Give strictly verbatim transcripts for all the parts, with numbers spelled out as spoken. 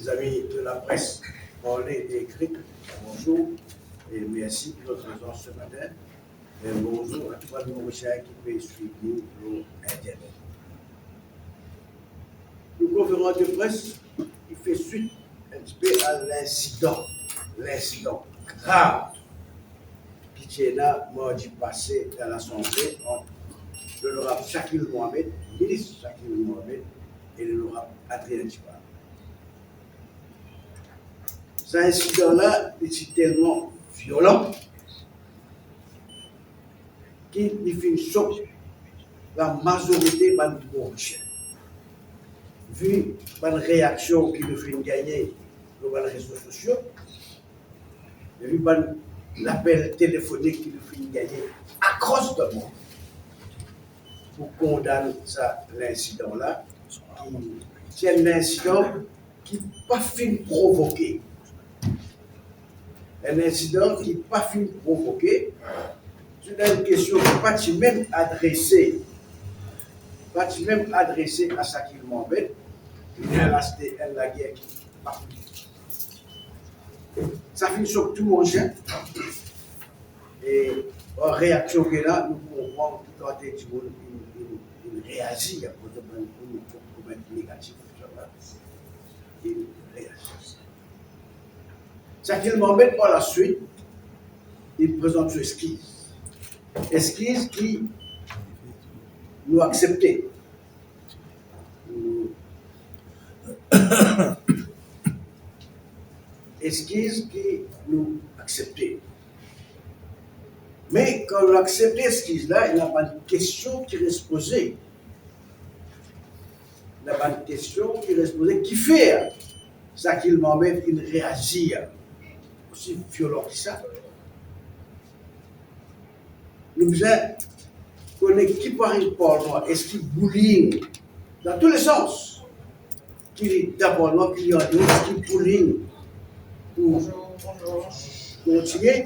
Zami de laprès, parle e ekri, bonzour e mersi pou zot prezans se matin. E bonzour a tou bann Morisien ki pe swiv nou lor internet. Nou konferans de pres, li fer swit enn tipe a linsidan, linsidan grav ki ti ena mardi pase dan Lasanble ant Lonorab Shakil Mohamed, minis Shakil Mohamed, e Lonorab Adrien Duprat. Sa insidan la, li ti telman violan ki li finn sot lamazorite bann Morisien. Vi bann reaksion ki nou finn gagne lor bann rezo sosio, e vi bann lapel telefonik ki nou finn gagne across the board pou kondann sa linsidan la, ki ti enn linsidan ki pa finn provoke. Enn insidan ki pa finn provoke, se enn kestion ki pa ti mem adrese, pa ti mem adrese a Shakil Mohamed, li finn aste enn lager ki pa finn. Sa finn sok tou Morisien. E an reaksion ki ena, nou konpran ki kantite dimoun inn, inn, inn reazir akoz bann koumantyer negatif, sa va, inn reazir. Shakil Mohamed, par laswit, inn prezant so eskiz. Eskiz ki nou aksepte. Eskiz ki nou aksepte. Me kan nou aksepte eskiz la, ena bann kestion ki res poze. Ena bann kestion ki res poze. Kifer Shakil Mohamed inn reazir osi violan ki sa? Nou bizin kone ki pou ariv parlman, eski bullying dan tou le sans, ki li dan parlman, ki li andeor, eski bullying pou kontinie?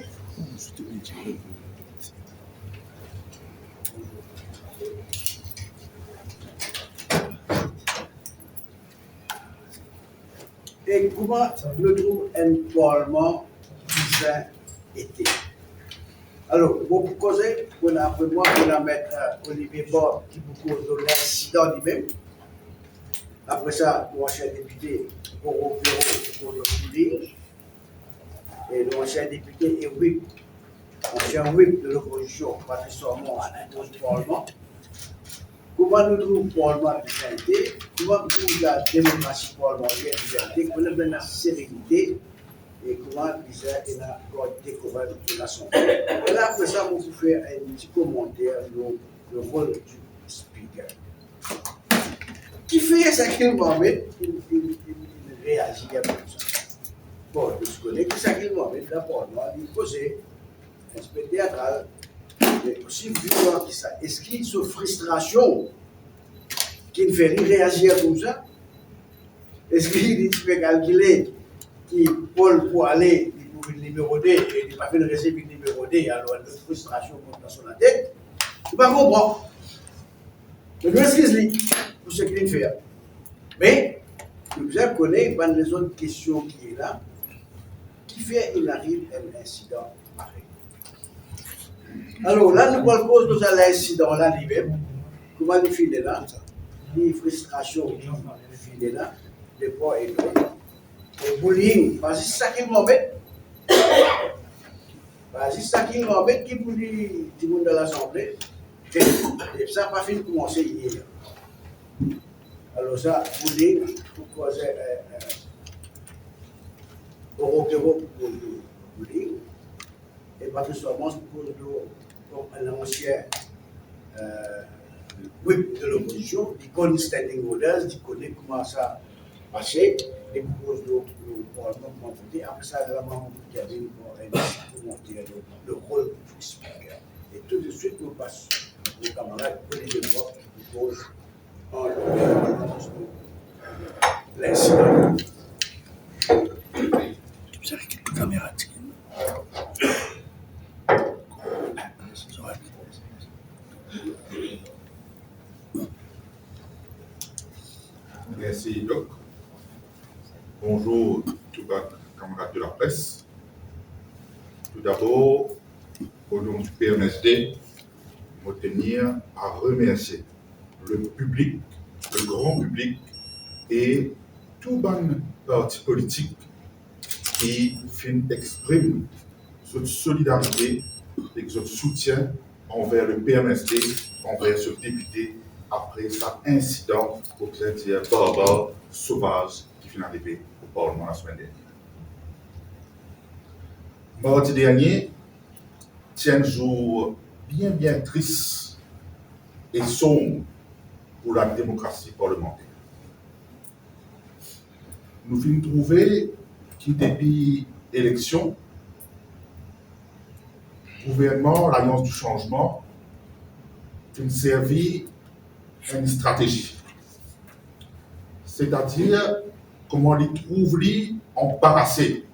E kouma nou trouv enn parlman bizin ete? Alor, mo pou koze, pou ena apre mwa, pou ena met, eh, Olivier Bob ki pou koz lor linsidan limem. Apre sa, nou ansien depite Roro Guerot pou koz lor bullying. E nou ansien depite e whip, ansien whip de lopozision, Patrice Armand, inn koz parlman. Kouma nou trouv parlman bizin ete, kouma nou trouv la demokrasi parlmanter bizin ete, kouma bizin ena serenite, e kouma bizin ena gard dekorum de Lasanble. E la, apre sa, mo pou fer enn ti komanter lor le rol di Speaker. Kifer Shakil Mohamed inn, inn, inn, inn reazir koumsa? Bon, nou ti kone ki Shakil Mohamed, dan parlman, li koze, enn tipe teatral, me osi violan ki sa. Eski so fristrasion ki'nn fer li reazir koumsa? Eski li ti pe kalkile ki Paul pou ale, li pou vinn nimero de, e li pa finn resi vinn nimero de, alor enn lot fristrasion mont dan so latet? Li pa konpran. Me nou eskiz li pou seki li'nn fer. Me nou bizin kone bann lezot kestion ki ena, kifer inn ariv enn insidan parey. Alor, la nou pou al koz lor sa linsidan la limem, kouma li finn ena, li fristrasion ki finn ena, de par e dot. E bullying, pa zis Shakil Mohamed, pa zis Shakil Mohamed ki bully dimoun dan Lasanble. E, e sa pa finn koumanse yer. Alor sa, bullying, pou koze, eh, eh, Roro Guerot pou koz bullying. E Patrice Armand pou koz lor, kouma enn ansien, eh, whip de lopozision, li konn standing orders, li kone kouma sa pase, li pou koz lor, lor parlman kouma vote. Apre sa, la, mo pou gete enn ti komanter lor le rol di Speaker. E tou de swit, nou pas lor kamarad Olivier Bob ki pou koz Mersi, Doc. Bonzour tou bann kamarad de lapres. Toudabor, o nom di P M S D, mo tenir a remersie le piblik, le gran piblik e tou bann parti politik ki finn exprim zot solidarite ek zot soutien anver le P M S D, anver so depite, apre sa insidan, mo bizin dir, barbar, sovaz ki finn arive o Parlman lasemenn dernie. Mardi dernie ti enn zour bien, bien tris e sonb pou lademokrasi parlemanter. Nou finn trouve ki depi eleksion, gouvernman Lalians di Sanzman finn servi enn stratezi. Setadir, kouma li trouv li anbarase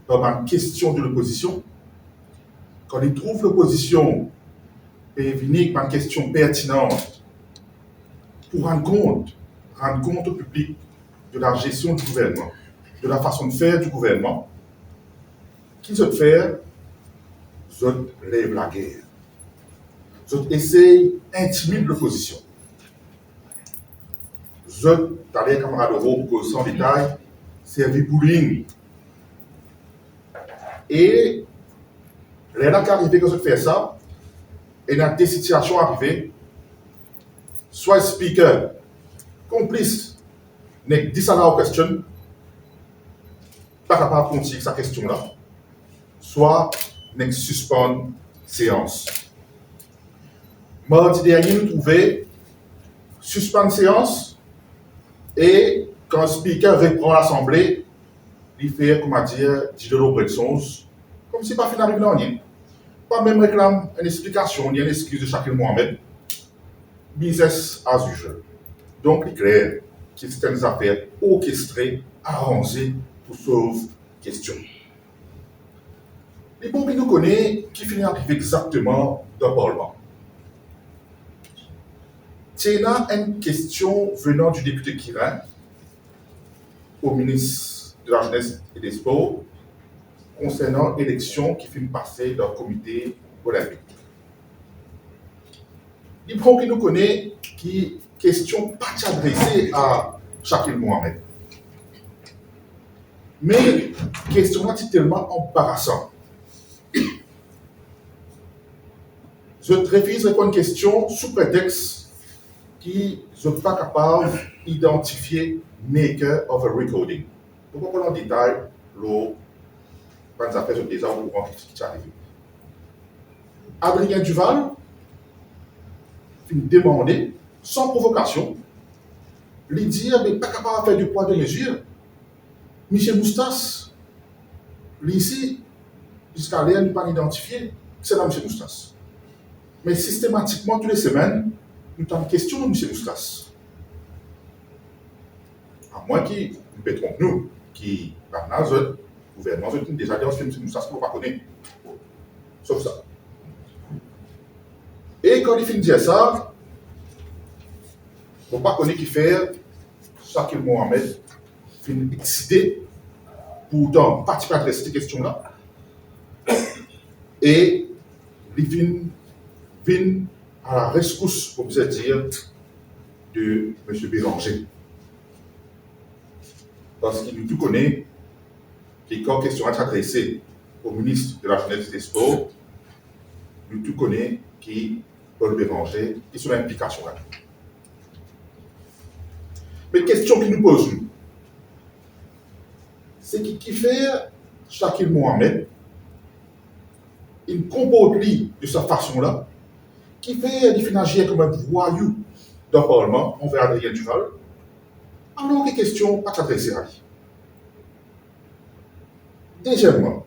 par bann kestion de lopozision, kan li trouv lopozision pe vini ek bann kestion pertinan pou rann kont, rann kont o piblik de la gestion du gouvernement, de la façon de faire du gouvernement, ki zot fer? Zot lev lager. Zot esey intimid lopozision. Zot, taler kamarad Aurore pou koz sa an detay, servi bullying. E lerla ki arive, kan zot fer sa, ena de sitiasion arive, swa Speaker konplis, nek disallow question, pa kapav kontign sa kestion la, swa nek sispann seans. Mardi dernie, nou trouve sispann seans e kan Speaker repran Lasanble, li fer, kouma dir, dilo lor bred sonz, koumsi pa finn ariv nanye. Pa mem reklam enn explikasion ni enn exkiz de Shakil Mohamed. Business as usual. Donk, li kler ki se enn zafer orkestre, aranze pou sov kestion. Li bon ki nou kone ki finn arive exakteman dan Parlman. Ti ena enn kestion venan di depite Kirin o minis de la Jeunesse et des Sports konsernan eleksion ki finn pase dan Komite Olinpik. Li bon ki nou kone ki kestion pa ti adrese a Shakil Mohamed. Me kestion la ti telman anbarasan. Zot refiz reponn kestion sou pretex ki zot pa kapav idantifie maker of a recording. Mo pa pou al an detay lor bann zafer, zot deza okouran ki, ki ti arive. Adrien Duval finn demande, san provokasion, li dir, me pa kapav fer de pwa de mezir. Misie Moustas, li isi, ziska ler nou pa'nn idantifie kisannla Misie Moustas. Me sistematikman, tou le semenn, nou tann kestion lor Misie Moustas. Amwin ki nou pe tronp nou, ki bannla zot, gouvernman, zot inn deza idantifie Misie Moustas ki mo pa kone. Sof sa. E kan li finn dir sa, mo pa kone kifer Shakil Mohamed finn exite, pourtan pa ti pe adres kestion la, e li finn vinn a la reskous, pou bizin dir, de misie Béranger. Parski nou tou kone ki kan kestion la ti adrese o minis de la Jeunesse et des Sports, nou tou kone ki Paul Béranger, ki so inplikasion la. Me kestion ki nou poz nou, se ki, kifer Shakil Mohamed inn konport li de sa fason la, kifer li finn azir kouma enn vwayou dan Parlman anver Adrien Duval, alor ki kestion pa ti adrese a li. Dezieman,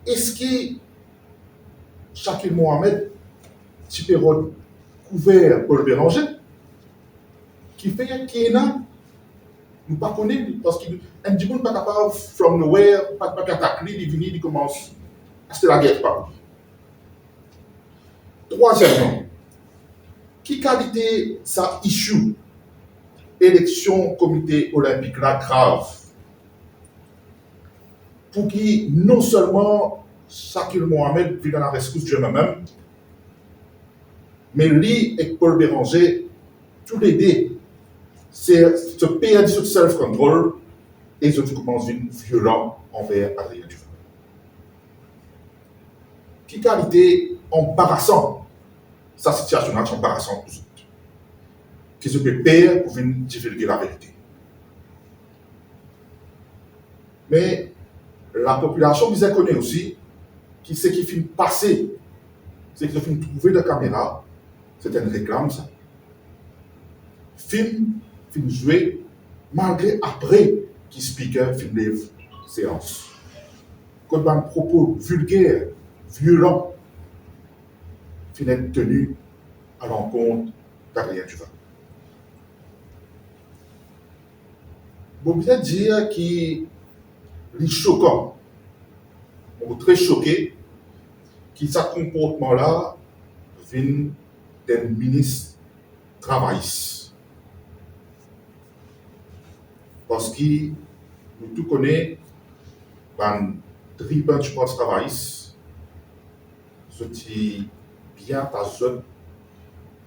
eski Shakil Mohamed ti pe rod kouver Paul Béranger? Kifer ki ena, nou pa kone, parski enn dimoun pa kapav, from nowhere, pa, pa pe atak li, li vini, li koumans aste lager pa pou li. Trwazieman, ki kalite sa issue eleksion Komite Olinpik la grav, pou ki non selman Shakil Mohamed vinn dan lareskours di M M M, me li ek Paul Bérenger, toulede, se, zot perdi zot self-control e zot koumans vinn violan anver Adrien Duvin. Ki kalite anbarasan, sa sitiasion la ti anbarasan pou zot, ki zot pe per pou vinn divilge laverite. Me lapopilasion bizin kone osi ki seki finn pase, seki zot finn trouve dan kamera, se ti enn reklam sa. Fim finn zwe, malgre apre ki spiker finn lev seans, kot bann propo vilger, violan finn et teni alankont Adrien Duvin. Mo bizin dir ki li sokan, mo tre soke ki sa konportman la vinn d'enn minis travayis. Parski nou tou kone bann tribin di parti travayis, zot ti bien atas zot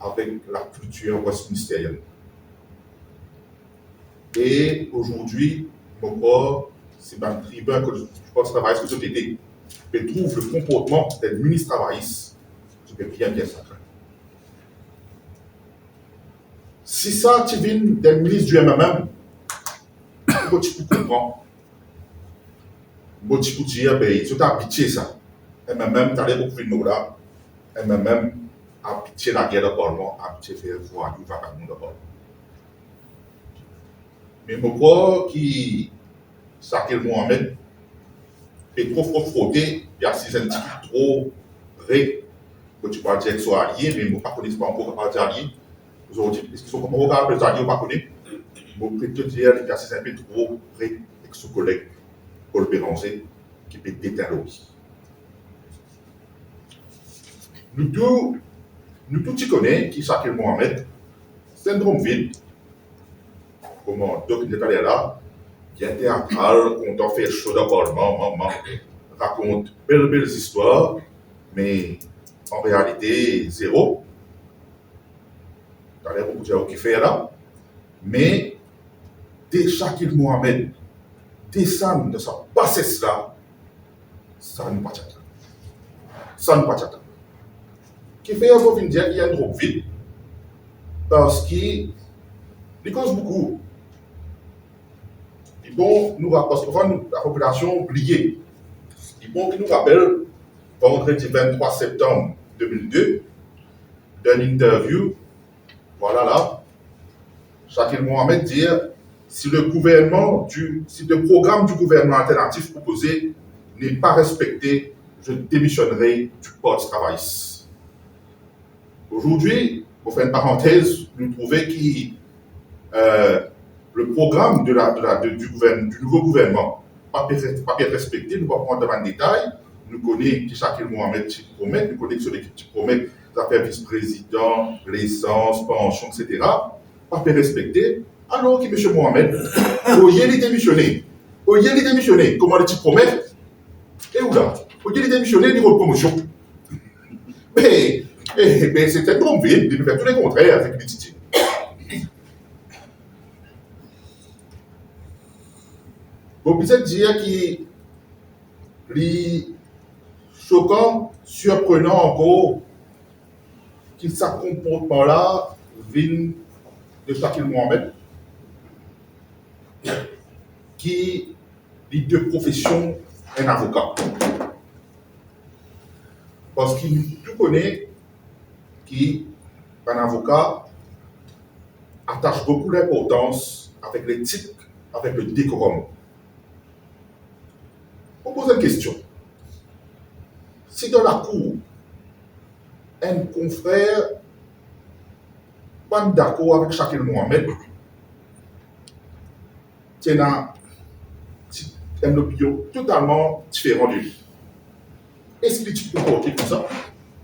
avek lakiltir westministerienn. E azordi, mo krwar, si bann tribin kot, kot travayis kot zot ete, pe trouv le konportman d'enn minis travayis, zot pe bien, bien sakrin. Si sa ti vinn d'enn minis di M M M, mo ti pou konpran. Mo ti pou dir, be, zot abitie sa. M M M, taler mo pou vinn lor la, M M M abitie lager dan parlman, abitie fer vwayou, vagabon dan parlman. Me mo krwar ki Shakil Mohamed pe tro, tro frote, li asiz enn tigit tro pre. Mo ti pou dir ek so alie, me mo pa kone, pa ankor kapav dir alie. Zordi, eski zot, kouma zot apel zot alie, mo pa kone. Mo plito dir li pe asiz enpe tro pre ek so koleg Paul Bérenger, ki pe detenn lor li. Nou tou, nou tou ti kone ki Shakil Mohamed, se enn drom vid. Kouma Doc inn dir taler la, bien teatral, kontan fer so dan parlman, mama, rakont bel, bel zistwar, me an realite, zero. Taler mo pou dir ou kifer la, me de Shakil Mohamed desann dan sa bases la, sa nou pa ti atann. Sa nou pa ti atann. Kifer mo vinn dir li enn drom vid? Parski li koz boukou. Li bon nou rapel, parski nou, lapopilasion bliye. Li bon ki nou rapel, vandredi vinn-trwa septanm de mil de, dan enn interview, vwala la, Shakil Mohamed dir, si le gouvernement du, si le programme du gouvernement alternatif proposé n'est pas respecté, je démissionnerai du Parti travayis. Azordi, pou fer enn parantez, nou trouve ki, euh, le programme de la, de la, de, du gouvern-, du nouveau gouvernement pa pe, pa pe respekte, nou pa pou rant dan bann detay, nou kone ki Shakil Mohamed ti promet, nou kone ki so lekip ti promet, zafer vis-prezidan, lesans, pansion, et cetera, pa pe respekte, alor ki misie Mohamed, olie li demisione, olie li demisione, kouma li ti promet, e ou la, olie li demisione, li rod promosion. Me, e, be, se enn drom vid, li pe fer tou le kontrer a seki li ti dir. Mo bizin dir ki li sokan, sirprenan ankor, ki sa konportman la vinn de Shakil Mohamed, ki li de profesion enn avoka. Parski nou tou kone ki bann avoka atas boukou linportans avek letik, avek le dekorom. Mo poz enn kestion. Si dan lakour, enn konfrer pa dakor avek Shakil Mohamed, ti ena, ti, enn opinion totalman diferan de li, eski li ti pou konporte koumsa?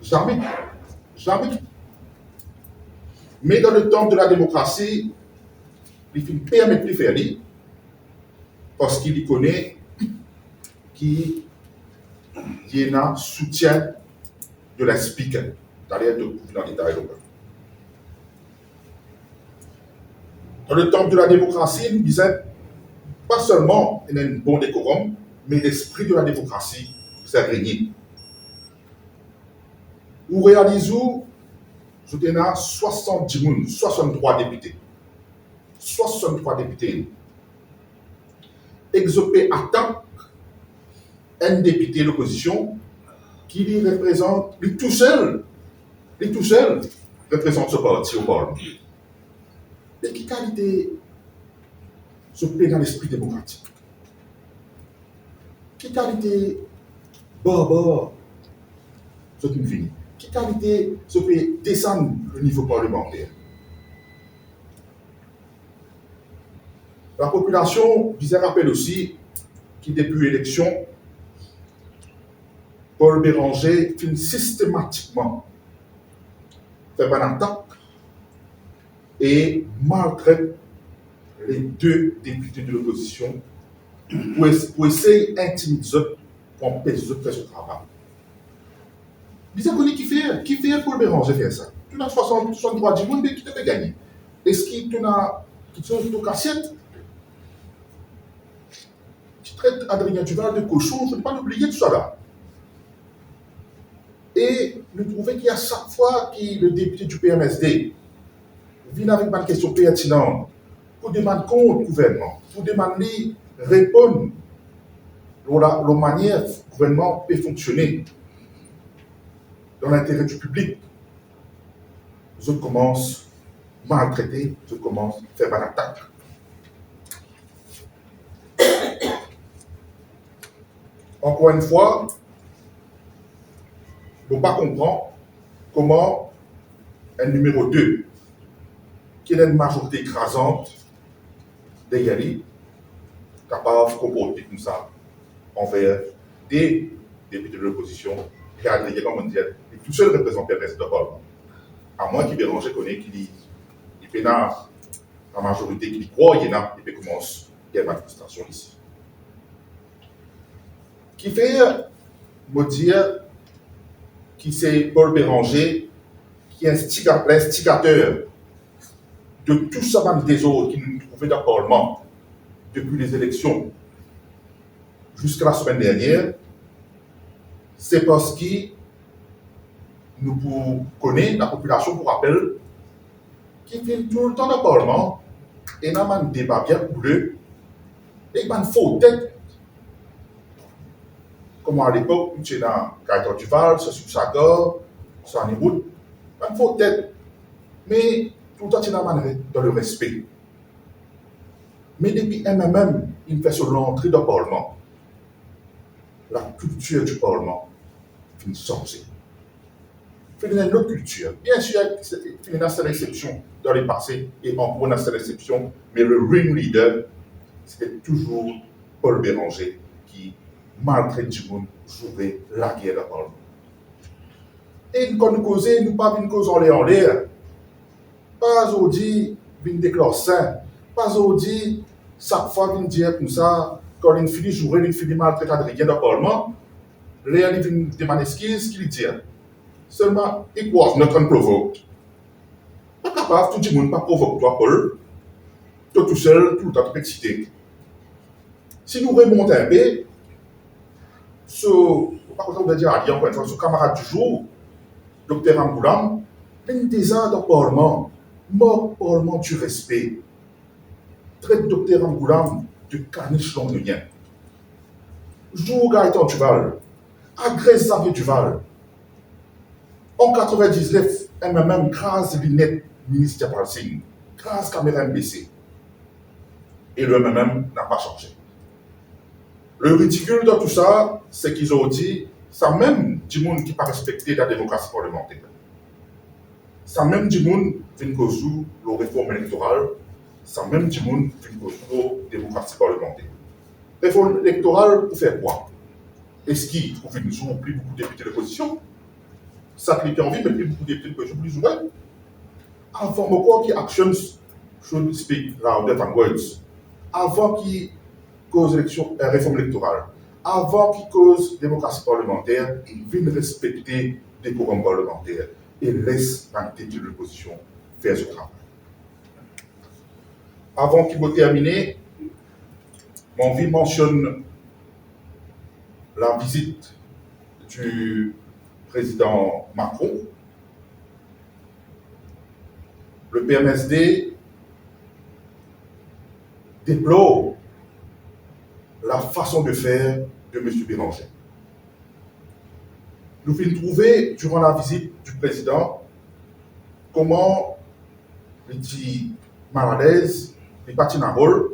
Zame. Zame. Me dan le tanp de la demokrasi, li finn permet li fer li, parski li kone ki ena soutien de la Speaker. Taler, nou pou vinn an detay lor sa. Dan le tanp de la demokrasi, nou bizin pa selman ena enn bon dekorom, me lespri de la demokrasi bizin regne. Ou realiz ou, zot ena swasant dimoun, swasanntrwa depite. Swasanntrwa depite. Ek zot pe atak enn depite lopozision ki li reprezant, li tousel, li tousel reprezant so parti o parlman. Me ki kalite zot pena lespri demokratik? Ki kalite barbar zot inn vini? Ki kalite zot pe desann le nivo parlemanter? Lapopilasion bizin rapel osi ki depi eleksion, Paul Bérenger finn sistematikman fer bann atak e maltret le de depite de lopozision pou es-, pou esey intimid zot, pou anpes zot fer zot travay. Bizin kone kifer, kifer Paul Bérenger fer sa. Tou ena swasant, swasanntrwa dimoun, me ki to pe gagne? Eski to ena kiksoz dan to kasiet? Ti tret Adrien Duval de koson, fode pa nou bliye tou sa la. E nou trouve ki a sak fwa ki le depite di P M S D vinn avek bann kestion pertinan pou demann kont gouvernman, pou demann li reponn lor la, lor manier gouvernman pe fonksione dan lintere di piblik, zot koumans maltrete, zot koumans fer bann atak. Ankor enn fwa, mo pa konpran kouma enn nimero de, ki ena enn mazorite ekrazant deryer li, kapav konporte koumsa anver de depite de lopozision, ki Adrien, kouma mo dir, li tousel reprezant P M S dan parlman. Amwin ki Bérenger kone ki li, li pena lamazorite ki li krwar li ena, li pe koumans gagn bann fristrasion isi. Kifer mo dir ki se Paul Bérenger ki instiga-, linstigater de tou sa bann dezord ki nou trouve dan parlman depi lezeleksion ziska lasemenn dernier, se parski nou pou kone, lapopilasion pou rapel, ki finn toultan dan parlman ena bann deba bien koule ek bann fo tet. Kouma alepok, nou ti ena Gaëtan Duval, Sassou Sagar, Sani Rood, bann fo tet. Me toultan ti ena bann re-, dan lerespe. Me depi M M M inn fer so lantre dan parlman, lakiltir di parlman finn sanze. Finn ena enn lot kiltir. Biensir, finn ena serten exsepsion dan lepase, e ankor ena serten exsepsion, me le ringleader, se ti touzour Paul Bérenger ki maltret dimoun, zoure, lager dan parlman. E kan nou koze, nou pa vinn koz anler anler. Pa zordi vinn deklar sen, pa zordi sak fwa vinn dir koumsa, kan linn fini zoure, linn fini maltret Adrien dan parlman, ler li vinn demann exkiz, ki li dir? Selman, "It was not unprovoked." Pa kapav tou dimoun pa provok twa, Paul. To tousel, toultan to pe exite. Si nou remont inpe, so, mo pa kontan dir li ankor enn fwa, so kamarad dizour, Dokter Ramgoolam, linn deza dan parlman, mark parlman di respe. Tret Dokter Ramgoolam de kanich londonien. Zour Gaëtan Duval, agres Xavier Duval. An katrevin-diznef, M M M kraz linet minis Diapal Singh, kraz kamera M B C. E le M M M napa sanze. Le ridikil dan tou sa, se ki zordi, sa mem dimoun ki pa respekte lademokrasi parlemanter, sa mem dimoun vinn koz ou lor reform elektoral, sa mem dimoun vinn koz ou lor demokrasi parlemanter. Reform elektoral pou fer kwa? Eski pou vinn zour pli boukou depite lopozision? Sa ki li pe anvi, met pli boukou depite lopozision pou li zoure? Avan, mo krwar ki actions should speak louder than words. Avan ki koz eleksion, eh, reform elektoral, Avan ki koz demokrasi parlemanter, vinn respekte dekorom parlemanter e les bann depite de lopozision fer so travay. Avan ki mo termine, mo anvi mansionn lavizit di prezidan Macron. Le P M S D deplor la fason de fer de Misie Béranger. Nou finn trouve, diran lavizit di prezidan, kouma li ti malalez, li pa ti ena rol,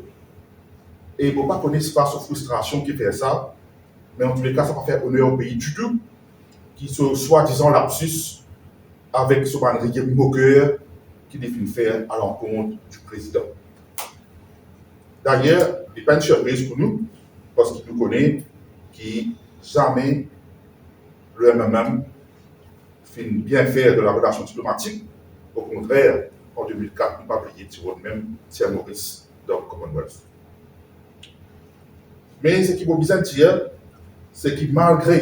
e mo pa kone si pa so fristrasion ki fer sa, me antouleka, sa pa fer oner o pei ditou, ki so swadizan lapsis avek so bann rir moker ki li finn fer alankont di prezidan. Dayer, li pa enn sirpriz pou nou, parski nou kone ki zame le M M M finn bien fer dan larelasion diplomatik. Okontrer, an de mil kat, nou pa bliye ti rod mem Saint Maurice dan Commonwealth. Me seki mo bizin dir, seki malgre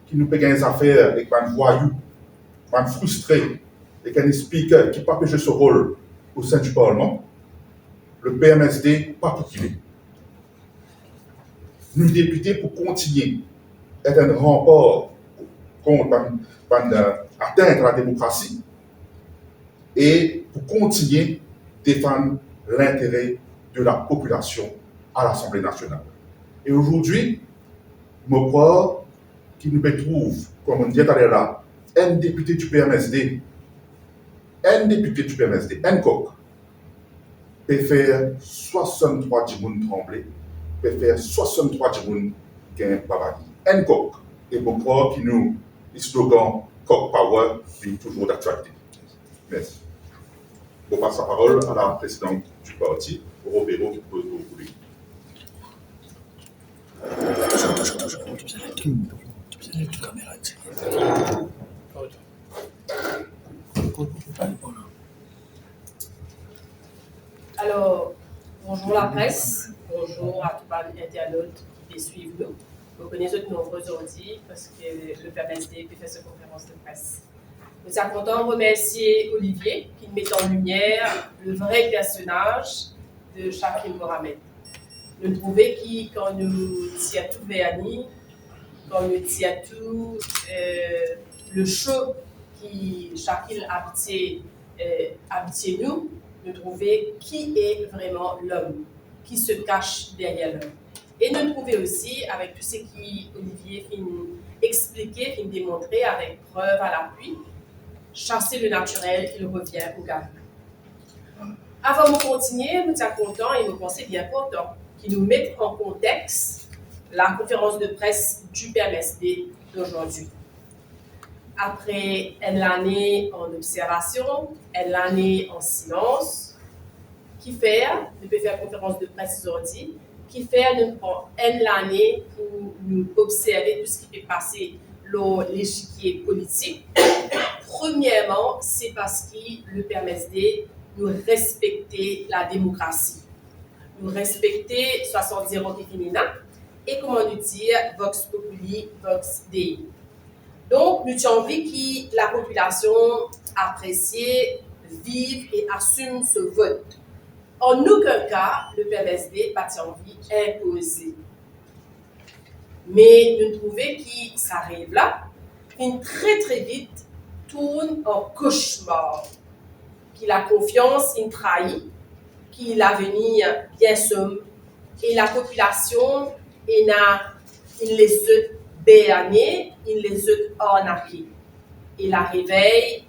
ki nou pe gagn zafer ek bann vwayou, bann fristre, ek enn speaker ki pa pe zwe so rol o sein di parlman, le P M S D pa pou kile. Nou depite pou kontigne et enn ranpar kont bann, bann, eh, atent a la demokrasi e pou kontigne defann lintere de lapopilasion a Lasanble Nasional. E azordi, mo krwar ki nou pe trouv, kouma mo dir taler la, enn depite di P M S D, enn depite di P M S D, enn kok, pe fer swasann-trwa dimoun tranble, pe fer swasann-trwa dimoun gagn babali. Enn kok. E mo krwar ki nou slogan Cock Power, li touzour daktialite. Mersi. Mo pas laparol a la prezidan di parti, Romero, ki pou, pou, pou li. Alor, bonzour lapress, bonzour a tou bann internautes ki pe swiv nou. Mo kone zot nonbre zordi parski le P M S D pe fer so konferans de pres. Mo ti a kontan remersie Olivier ki met an limier le vre personaz de Shakeel Mohammed. Nou trouve ki kan nou tir tou verni, kan nou tir tou, eh, le sho ki Shakeel abitie, eh, abitie nou, nou trouve ki e vreman lom, ki se kash deryer lom. E nou trouve osi, avek tou seki Olivier finn explike, finn demontre avek prev a lapwi, chasser le naturel, il revient au galop. Avan mo kontigne, mo ti a kontan e mo panse li inportan ki nou met an kontex la konferans de pres di P M S D dozordi. Apre enn lane an observasion, enn lane an silans, kifer nou pe fer konferans de pres zordi, kifer nou pran enn lane pou nou observe tou seki pe pase lor lechipie politik? Premierman, se parski le P M S D, nou respekte lademokrasi. Nou respekte swasant-zeron ki finn ena, e kouma nou dir, vox populi, vox Dei. Donk, nou ti anvi ki lapopilasion apresie, viv e asim so vot. An okenn ka, le P M S D pa ti anvi inpoze. Me nou trouve ki sa rev la finn tre, tre vit tourn an koshmar, ki lakonfians inn trayi, ki lavenir bien som, e lapopilasion ena, inn les zot berne, inn les zot arnake. E larevey,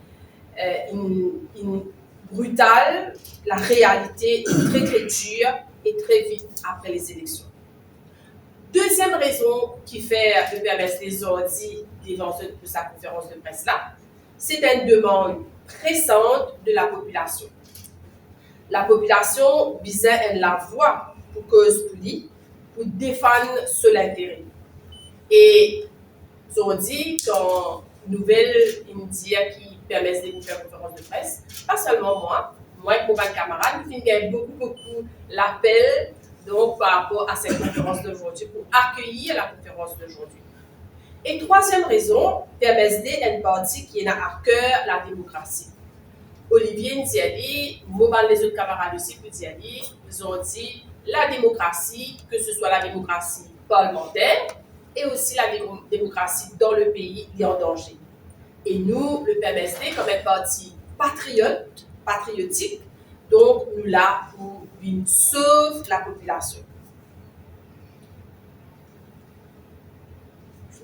eh, inn, inn brital, larealite inn tre, tre dir e tre vit apre lezeleksion. Deziem rezon kifer le P M S D zordi devan zot pou sa konferans de pres la, se enn demann presant de lapopilasion. Lapopilasion bizin enn lavwa pou koz pou li, pou defann so lintere. E zordi, kan nouvel inn dir ki P M S D pou fer konferans de pres, pa selman mwa, mwa ek mo bann kamarad, nou finn gagn boukou, boukou lapel Donc, par rapport à cette conférence d'aujourd'hui, pour accueillir la conférence d'aujourd'hui. E trwaziem rezon, P M S D enn parti ki ena a ker lademokrasi. Olivier inn dir li, mo bann lezot kamarad osi pou dir li, zordi, lademokrasi, ke se swa lademokrasi parlimanter e osi lademokrasi dan lepei, li an danze. E nou, le P M S D, kom enn parti patriot, patriotik, donk nou la pou vinn sov lapopilasion.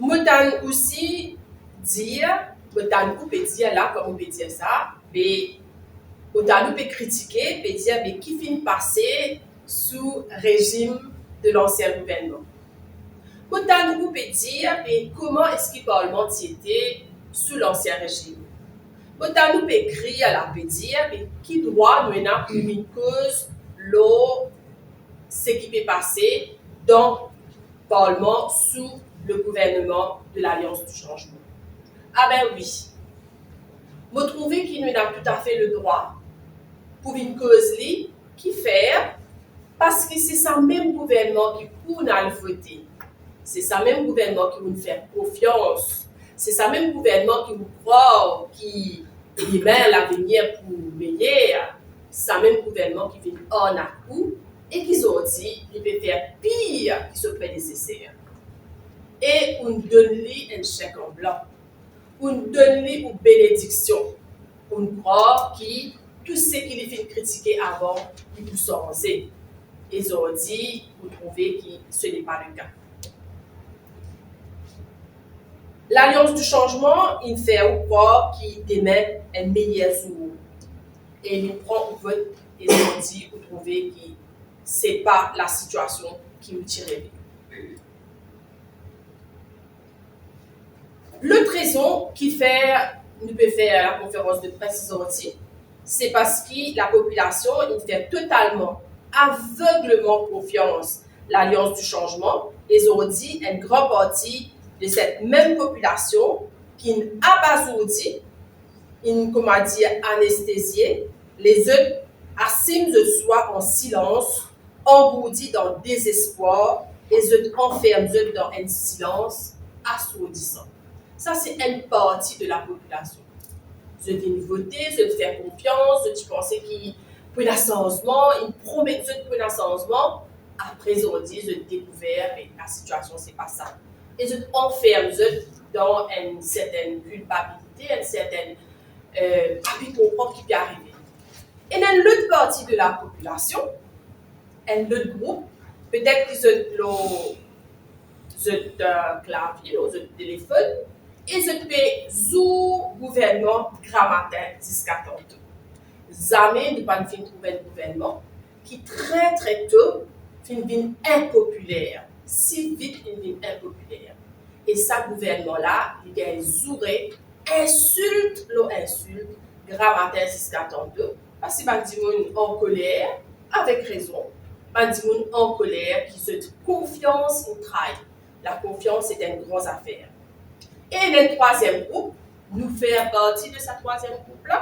Mo tann osi dir, mo tann ou pe dir la, kom ou pe dir sa, be, mo tann ou pe kritike, pe dir, be, ki finn pase sou rezim de lansien gouvernman. Mo tann ou pe dir, be, kouma eski parlman ti ete sou lansien rezim? Mo tann ou pe ekrir la, pe dir, be, ki drwa nou ena pou vinn koz lor seki pe pase dan parlman sou le gouvernman de Lalians di Sanzman. Ah ben wi, mo trouve ki nou ena toutafe le drwa pou vinn koz li, kifer, paski se sa mem gouvernman ki pou nou al vote, se sa mem gouvernman ki pou nou fer konfians, se sa mem gouvernman ki nou krwar ki demin, lavenir pou meyer, sa mem gouvernman ki vinn arnak ou e ki zordi li pe fer pir ki so predeseser. E ou'nn donn li enn sek an blan, ou'nn donn li ou benediksion, ou'nn krwar ki tou seki li finn kritike avan, li pou sanze. E zordi, ou trouve ki ce n'est pas le cas. Lalians di Sanzman inn fer ou krwar ki demin enn meyer zour. E li pran ou vot e zordi ou trouve ki se pa lasitiasion ki ou ti reve. Lot rezon kifer nou pe fer lakonferans de pres zordi, se paski lapopilasion inn fer totalman, avegleman konfians Lalians di Sanzman, e zordi enn gran parti de set mem popilasion ki'nn abazourdi, inn, kouma dir, anestezie, lezot asim zot swa an silans, angourdi dan dezespwar, e zot anferm zot dan enn silans asourdisan. Sa se enn parti de lapopilasion. Zot vinn vote, zot fer konfians, zot ti panse ki pou ena sanzman, inn promet zot pou ena sanzman. Apre zordi, zot dekouver, me lasitiasion se pa sa. E zot anferm zot dan enn sertenn kilpabilite, enn sertenn, eh, pa pe konpran ki pe arive. Ena enn lot parti de lapopilasion, enn lot group, petet ki zot lor zot, eh, klavie, lor zot telefonn, e zot pe zour gouvernman gramatin ziska tanto. Zame nou pa'nn finn trouv enn gouvernman ki tre, tre to finn vinn inpopiler, si vit finn vinn inpopiler. E sa gouvernman la, li gagn zoure insilt lor insilt, gramatin ziska tanto, paski bann dimoun ankoler, avek rezon, bann dimoun ankoler ki zot konfians inn trayi. Lakonfians se enn gran zafer. E le trwaziem group, nou fer parti de sa trwaziem group la,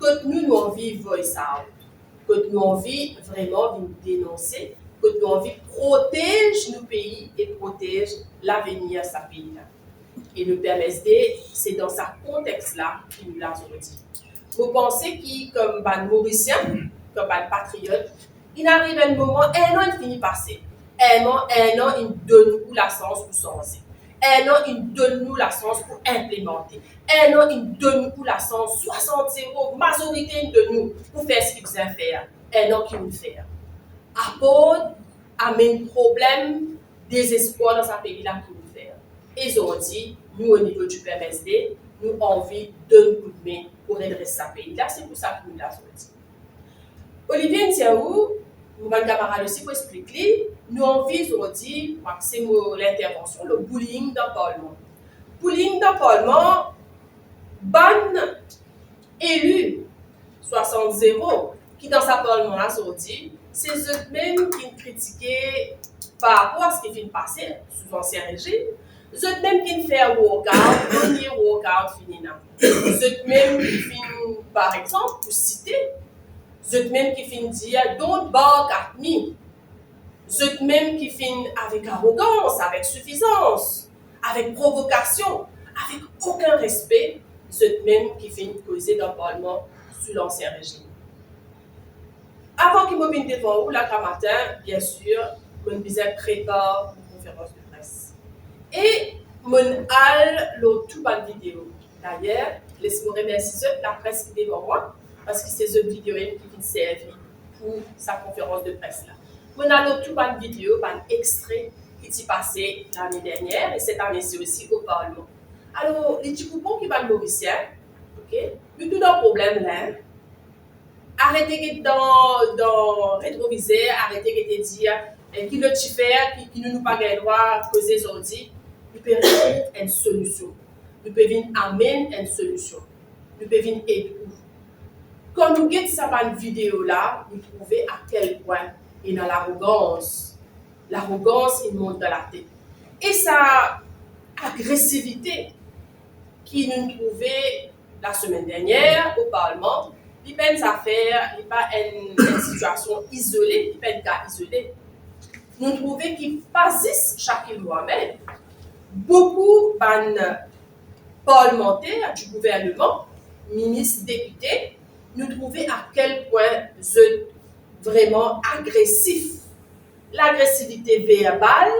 kot nou, nou anvi voice out, kot nou anvi vreman vinn denonse, kot nou anvi protez nou pei e protez lavenir sa pei la. E le P M S D, se dan sa kontex la ki nou la zordi. Mo panse ki, kom bann Morisien, kom bann patriot, inn ariv enn moman, enn an inn fini pase. Enn an, enn an inn donn ou lasans pou sanze. Enn an inn donn nou lasans pou inplemante. Enn an inn donn ou lasans, swasant zero, mazorite inn donn nou pou fer seki bizin fer. Enn an ki nou fer? Apar amenn problem, dezespwar dan sa pei la, ki nou fer? E zordi, nou, o nivo di P M S D, nou anvi donn koudme pou redres sa pei la. Se pou sa ki nou la zordi. Olivier inn dir ou, mo bann kamarad osi pou explik li, nou anvi zordi, mo axe mo lintervansion lor bullying dan parlman. Bullying dan parlman, bann eli swasant zero ki dan sa parlman la zordi, se zot mem ki'nn kritike par rapor a seki finn pase sou lansien rezim, zot mem ki'nn fer walkout, premie walkout finn ena. Zot mem ki finn, par exanp, pou site, zot mem ki finn dir, "Don't bark at me." Zot mem ki finn avek arogans, avek sifizans, avek provokasion, avek okenn respe, zot mem ki finn koze dan parlman sou lansien rezim. Avan ki mo vinn devan ou la gramatin, biensir, mo'nn bizin prepar mo konferans de pres. E mo'nn al lor tou bann video. Dayer, les mo remersi zot, lapres ki devan mwa, parski se zot video ki finn servi pou sa konferans de pres la. Mo'nn al lor tou bann video, bann extre ki ti pase lane dernier e set ane si osi o parlman. Alor, li ti pou bon ki bann Morisien, ok, nou tou dan problem la, arete get dan, dan retrovizer, arete get dir, eh, ki lot ti fer, ki, ki nou, nou pa gagn drwa koze zordi. Nou pe remet enn solision. Nou pe vinn amenn enn solision. Nou pe vinn ed ou. Kan nou get sa bann video la, nou trouve a kel pwin ena larogans. Larogans inn mont dan latet. E sa agresivite ki nou trouve lasemenn dernier o parlman, li pa enn zafer, li pa enn, enn sitiasion izole, li pa enn ka izole. Nou trouve ki pa zis Shakil Mohamed, boukou bann parlmanter di gouverneman, minis, depite, nou trouve a kel pwin zot vreman agresif. Lagresivite verbal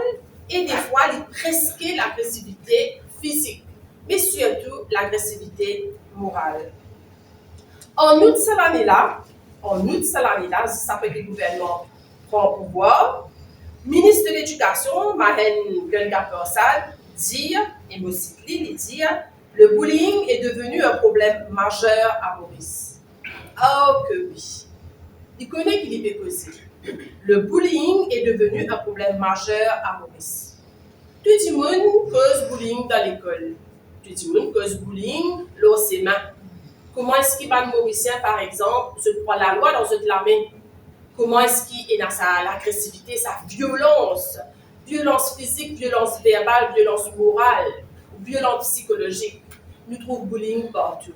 e defwa li preske lagresivite fizik, me sirtou lagresivite moral. An out sa lane la, an out sa lane la, zis apre ki gouvernman pran pouvwar, minis de Ledikasion, Mahendra Ganga Prasad, dir, e mo sit li, li dir, le bullying est devenu un problème majeur à Maurice. Oh ke wi. Li kone ki li pe koze. Le bullying est devenu un problème majeur à Maurice. Tou dimoun koz bullying dan lekol. Tou dimoun koz bullying lor sime. Kouma eski bann Morisien, par exanp, zot pran lalwa dan zot lame? Kouma eski ena sa lagresivite, sa violans, violans fizik, violans verbal, violans moral, violans psikolozik? Nou trouv bullying partou.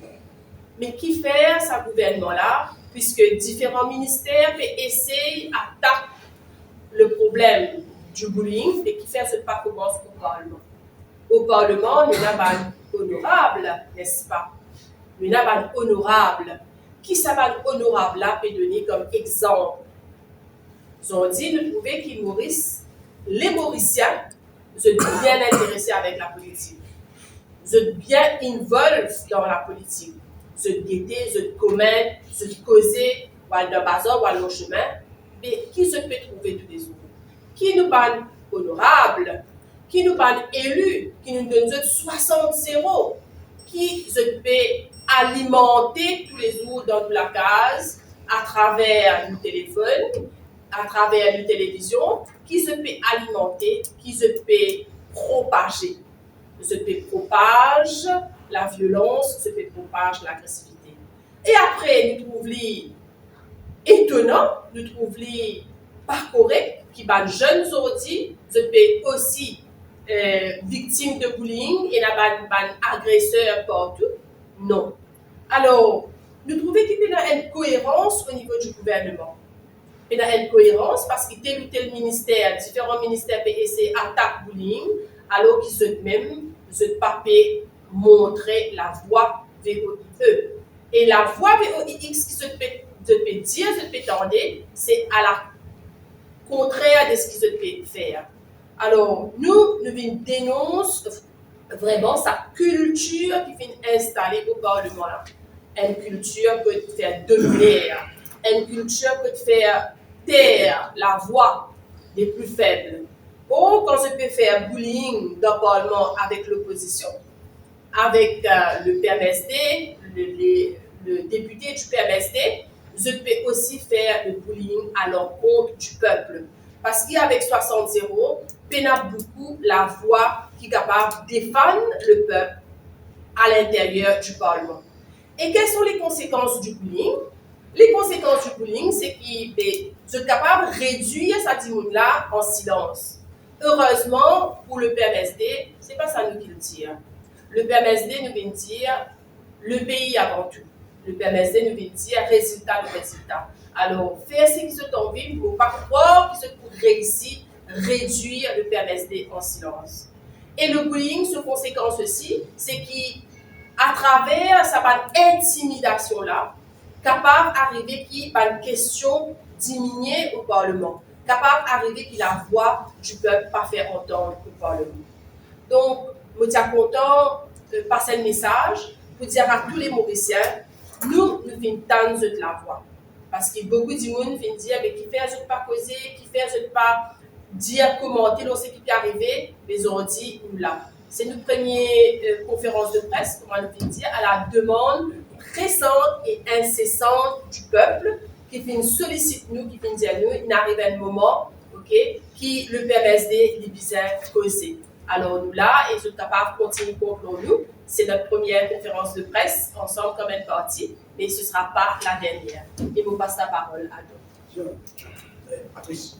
Me kifer sa gouvernman la, piske diferan minister pe esey atak le problem du bullying, me kifer zot pa koumans o parlman? O parlman, nou ena bann onorab, nespa? Nou ena bann onorab. Ki sa bann onorab la pe done kom exanp? Zordi, nou trouve ki Moris, le Morisien, zot bien interese avek lapolitik. Zot bien involve dan lapolitik. Zot gete, zot comment, zot koze, ou al dan bazar, ou al lor sime, me ki zot pe trouve toulezour? Ki nou bann onorab, ki nou bann eli, ki nou donn zot swasant zero, ki zot pe alimante toulezour dan nou lakaz, atraver nou telefonn, atraver nou televizion, ki zot pe alimante, ki zot pe propaze. Zot pe propaz laviolans, zot pe propaz lagresivite. E apre, nou trouv li etonan, nou trouv li pa korek ki bann zenn zordi, zot pe osi, eh, viktim de bullying, ena bann, bann agreser partou. Non. Alor, nou trouve ki pena enn koerans o nivo di gouvernman. Pena enn koerans, parski tel ou tel minister, diferan minister pe esey atak bullying, alor ki zot mem, zot pa pe montre lavwa V O I E. E lavwa V O I X ki zot pe, zot pe dir, zot pe tande, se a la kontrer de seki zot pe fer. Alor, nou, nou vinn denons vreman sa kiltir ki finn instale o parlman la. Enn kiltir kot fer dominer, enn kiltir kot fer ter lavwa de pli feb. Or, kan zot pe fer bullying dan parlman avek lopozision, avek, eh, le P M S D, le, le, le depite di P M S D, zot pe osi fer le bullying a lankont di pep. Parski avek swasant zero, pena boukou lavwa ki kapav defann lepep a linteryer di parlman. E kel son le konsekans di bullying? Le konsekans di bullying, se ki, be, zot kapav redwir sa dimoun la an silans. Erezman, pou le P M S D, se pa sa nou kiltir. Le P M S D, nou vinn dir, le pei avan tou. Le P M S D, nou vinn dir rezilta, le rezilta. Alor, fer seki zot anvi, mo pa krwar ki zot pou reisi redwir le P M S D an silans. E le bullying, so konsekans osi, se ki atraver sa bann intimidasion la, kapav arive ki bann kestion diminie o parleman, kapav arive ki lavwa di pep pa fer antann o parleman. Donk, mo ti a kontan, euh, pas enn mesaz pou dir a tou le Morisien, nou, nou finn tann zot lavwa. Parski boukou dimoun finn dir, "Me kifer zot pa koze, kifer zot pa dir, komante lor seki pe arive?" Me zordi, nou la. Se nou premie, euh, konferans de pres, kouma nou finn dir, a la demann presant e insesant di pep ki finn solisit nou, ki finn dir nou, "Inn ariv enn moman, ok, ki le P M S D, li bizin koze." Alor nou la, e zot kapav kontigne kont lor nou. Se nou premie konferans de pres, ansam kouma enn parti, me se sera pa la dernier. E mo pas laparol a Don. Bien. Eh, Patrice.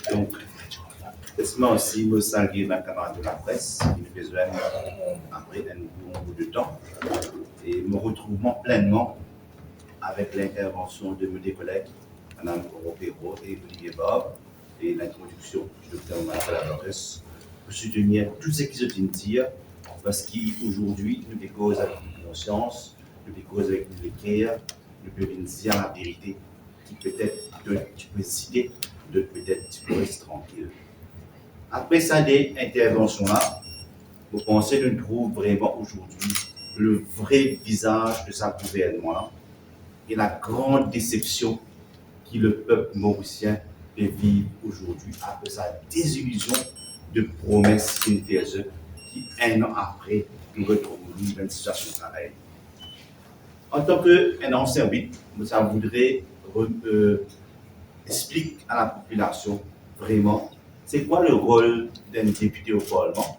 Donk, les mwa osi mo salie bann kamarad de la pres ki nou pe zwenn apre enn bon bout de tan. E mo retrouv mwa plenman avek lintervansion de mo de koleg, madam Aurore Perrot e Olivier Barbe, e lintrodiksion di dokter Marcel Labarresse, pou soutenir tou seki zot inn dir, parski azordi nou pe koz avek konsians, nou pe koz avek leker, nou pe vinn dir laverite, ki petet dot ti pou ezite, dot petet ti pou res trankil. Apre sa de intervansion la, mo panse nou trouv vreman azordi le vre vizaz de sa gouvernman la, e la gran desepsion ki le pep morisien pe viv azordi apre sa dezilizion de promes ki finn fer zot, ki enn an apre, nou retrouv nou dan enn sitiasion parey. Antan ki enn ansien wit, mo sa voudre re-, euh, explik a lapopilasion vreman se kwa le rol d'enn depite o parlman,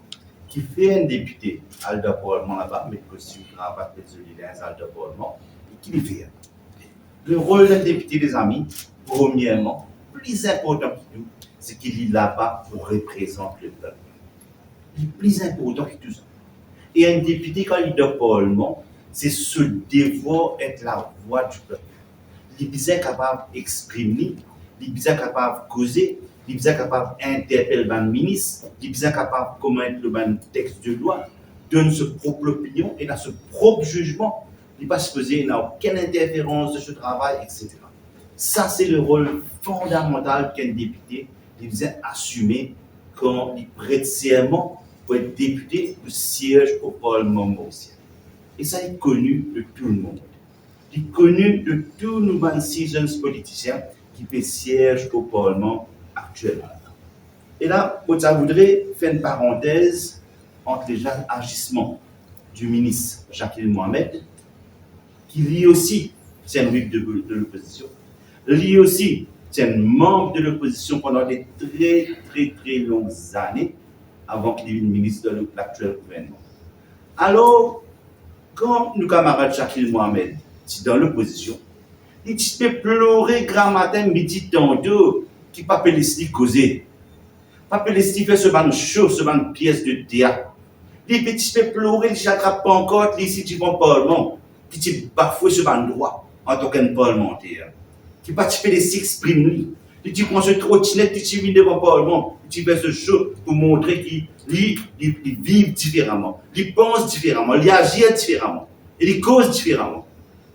kifer enn depite al dan parlman laba, met kostim kravat, met zoli linz, al dan parlman, e ki li fer? Le rol d'enn depite, lezami, premierman, pli inportan ki tou, se ki li laba pou reprezant le pep. Li pli inportan ki tou sa. E enn depite, kan li dan parlman, se so devwar et lavwa di pep. Li bizin kapav exprim li, li bizin kapav koze, li bizin kapav interpel bann minis, li bizin kapav komant lor bann text de lwa, donn so prop lopinion, ena so prop zizman. Li pa sipoze ena okenn interferans dan so travay, et cetera. Sa se le rol fondamantal ki enn depite li bizin asime kan li pret serman pou et depite pou sierz o parlman morisien. E sa li koni de tou lemond. Li koni de tou nou bann seasoned politisien ki pe sierz o parlman aktielman. E la, mo ti a voudre fer enn parantez ant le azisman di minis Jacqueline Mohamed, ki li osi ti enn whip de, de lopozision. Li osi ti enn manb de lopozision pandan de tre, tre, tre long zane, avan ki li vinn minis dan laktiel gouvernman. Alor, kan nou kamarad Jacqueline Mohamed ti dan lopozision, li ti pe plore gramatin, midi, tanto, ki pa pe les li koze. Pa pe les li fer so bann show, so bann pies de teat. Li pe ti pe plore, li ti atrap pankart, li isi devan parlman, ki ti bafwe so bann drwa antan ki enn parlmanter, ki pa ti pe les li exprim li. Li ti pran so trotinet, li ti vinn devan parlman, li ti fer so show pou montre ki li, li, li viv diferaman, li pans diferaman, li azir diferaman, e li koz diferaman.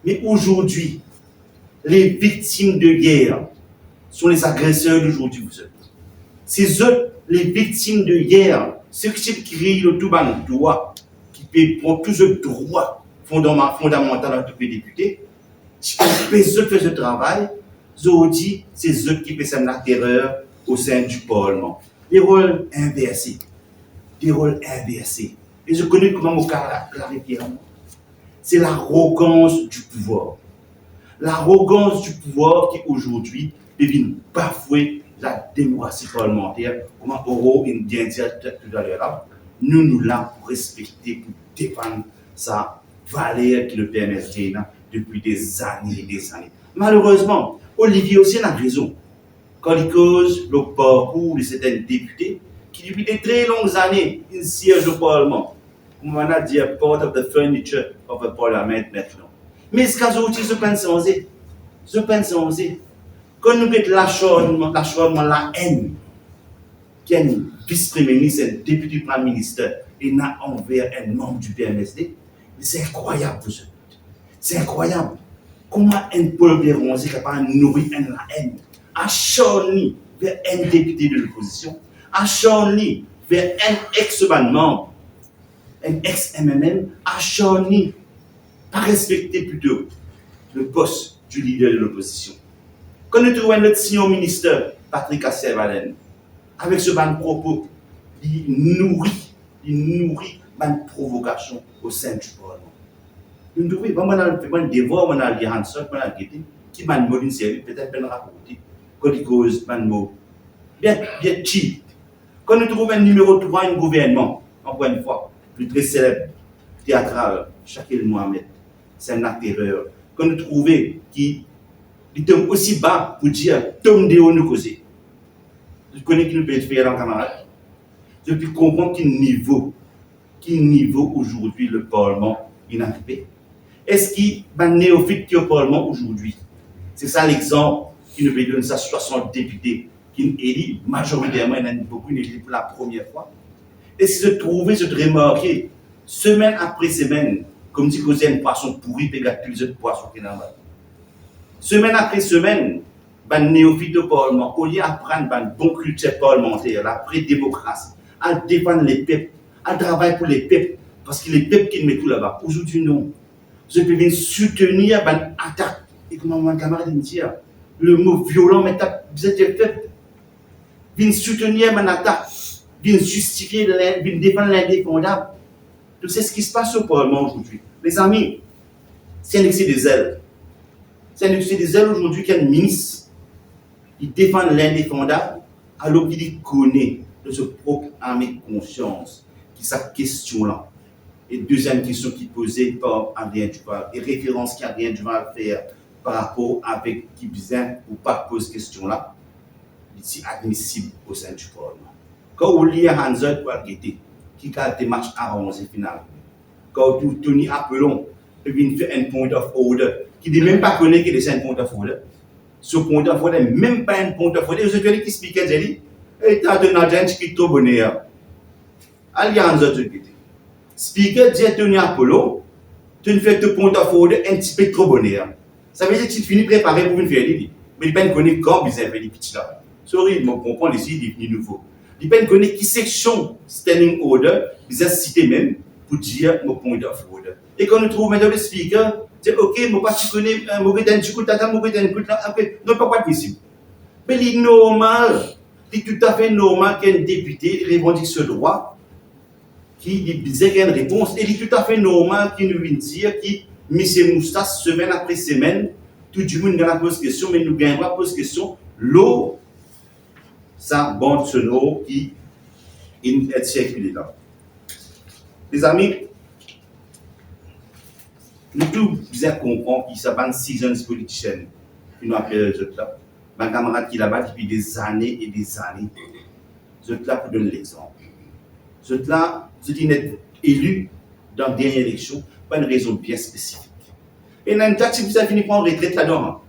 Me azordi, les victimes de hier sont les agresseurs d'aujourd'hui, vous êtes. Se zot, les victimes de hier, seki ti pe kriy lor tou bann drwa, ki pe pran tou zot drwa fondama-, fondamantal an tou ki depite, ti pe anpes zot fer zot travay, zordi, se zot ki pe sem laterer o sin di parlman. De rol inverse. De rol inverse. E zot kone kouma mo kla-, klarifie sa? Se larogans di pouvwar. Larogans di pouvwar ki azordi pe vinn bafwe lademokrasi parlmanter, kouma Aurore inn bien dir tou-, toutaler la, nou, nou la pou respekte, pou defann sa valer ki le P M S D ena depi dezane e dezane. Malerezman, Olivier osi ena rezon kan li koz lor parkour de serten depite ki depi de tre long zane inn sirz o Parlman. Kouma bann la dir, part of the furniture of the Parliament maintenant. Me ziska zordi, zot pa'nn sanze. Zot pa'nn sanze. Kan nou get lasarnman, lasarnman laenn ki enn vis-premie minis, enn depite premie minis ena anver enn manb di P M S D, se inkrwayab pou zot. Se inkrwayab. Kouma enn pep ranze kapav nouri enn laenn, asarn li ver enn depite de lopozision, asarn li ver enn ex bann manb, enn ex M M M, asarn li, pa respekte plito le post di lider de lopozision. Kan nou trouv enn lot senior minister, Patrick Cassel-Valen, avek so bann propo, li nouri, li nouri bann provokasion o sein di Parlman. Nou trouve, bon, mo'nn al fer bann devwar, mo'nn al lir Hansard, mo'nn al gete ki bann mo li'nn servi, petet mo'nn raporte, kan li koz bann mo bien, bien cheap. Kan nou trouv enn nimero trwa enn gouvernman, ankor enn fwa, le tre seleb teatral Shakil Mohamed, se enn laterer. Kan nou trouve ki li tom osi ba pou dir, tom deor nou koze. Zot kone ki nou pe fer la, kamarad? Zot pe konpran ki nivo, ki nivo ozordi le Parlman inn arive? Eski bann neofit ki o Parlman ozordi, se sa lexanp ki nou pe donn sa swasant depite ki'nn eli mazoriterman, ena boukou inn eli pou lapremier fwa? Eski zot trouve, zot remarke, semenn apre semenn, koumsi koze enn pwason pouri pe gat tou lezot pwason ki ena laba? Semenn apre semenn, bann neofit o Parlman, olie aprann bann bon kiltir parlmanter, lapre demokrasi, al defann lepep, al travay pou lepep, parski lepep ki'nn met ou laba. Ozordi non. Zot pe vinn soutenir bann atak. E kouma bann kamarad inn dir, le mo violan, me ta bizin dir feb. Vinn soutenir bann atak, vinn zistifie, vinn defann lindefandab. Donk, se seki se pas o Parlman ozordi. Lezami, se enn ekse de zel. Se enn ekse de zel ozordi ki enn minis, li defann lindefandab, alor ki li kone dan so prop ame konsians ki sa kestion la, e deziem kestion ki poze par Adrien Duval, e referans ki Adrien Duval fer par rapor avek ki bizin ou pa poz kestion la, li ti admisib o sein di Parlman. Kan ou lir Hansard, pou al gete ki kalite match aranze finalman. Kan ou trouv Tony Apollon pe vinn fer enn point of order, ki li mem pa kone ki li se enn point of order. So point of order mem pa enn point of order. Zot kone ki Speaker dir li? "Eta, to ena dir enn tipe tro boner." Al gete zot, zot gete. Speaker dir Tony Apollon, "To inn fer to point of order enn tipe tro boner." Savedir ti fini prepare pou vinn fer li, li. Me li pa'nn kone kan bizin fer li piti la. Sorry, mo konpran li si li vini nouvo. Li pa'nn kone ki seksion standing order bizin site mem pou dir mo point of order. E kan nou trouv mem le Speaker dir, "Ok, mo pa ti kone, eh, mo get enn ti kout la, mo get enn kout la, apre, non, pa, pa admisib." Me li normal, li toutafe normal ki enn depite, li revandik so drwa, ki li bizin gagn repons. E li toutafe normal ki nou vinn dir ki misie Moustache, semenn apre semenn, tou dimoun gagn a poz kestion, me nou gagn pa poz kestion lor sa band sonor ki inn sirkile la. Lezami, nou tou bizin konpran ki sa bann seasoned politician, ki nou apel zot la, bann kamarad ki laba depi dezane e dezane, zot la pou donn lexanp. Zot la, zot inn et eli dan dernie eleksion pou enn rezon bien spesifik. Ena enn ta ti bizin fini pran retret ladan,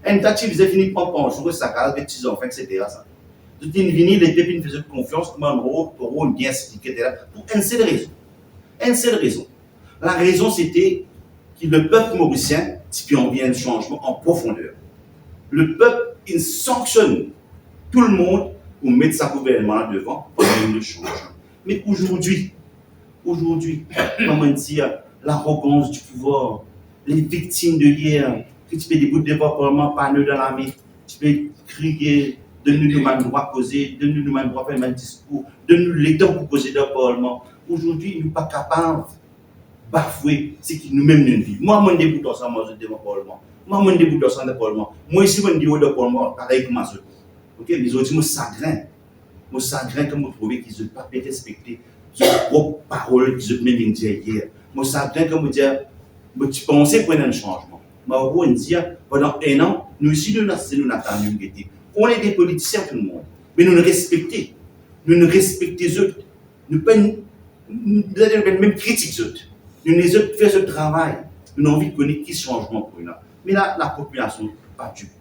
enn ta ti bizin fini pran pansion, kot sa kaz, get ti zanfan, et cetera sa. Zot inn vini, lepep inn fer zot konfians, kouma nou, nou bien explike, et cetera, pou enn sel rezon. Enn sel rezon. Larezon sete ki lepep morisien ti pe anvi enn sanzman an profonder. Lepep inn sanksionn tou lemond pou met sa gouvernman la devan, pou amenn le sanzman. Me ozordi, ozordi, kouma dir, larogans di pouvwar, les victimes de hier, ki ti pe debout devan Parlman, pano dan lame, ti pe kriye, "Donn nou nou bann drwa koze, donn nou nou bann drwa fer bann diskour, donn nou letan pou koze dan Parlman." Ozordi, nou pa kapav bafwe seki noumem nou viv. Mwa, mo'nn debout ansam ar zot devan Parlman. Mwa, mo'nn debout ansam dan Parlman. Mwa, isi, mo'nn deor dan Parlman, parey kouma zot. Ok, me zordi, mo sagrin. Mo sagrin kan mo trouve ki zot pa pe respekte ki prop parol ki zot mem inn dir yer. Mo sagrin, kan mo dir, mo ti panse pou ena enn sanzman. Mo ankor inn dir, pandan enn an, nou osi nou ena, nou ena tann nou gete. On est des politiciens, tout le monde. Me nou respekte. Nou respekte zot. Nou pa, nou, nou, nou mem kritik zot. Nou les zot fer zot travay. Nou anvi kone ki sanzman pou ena. Me la, lapopilasion pa dip.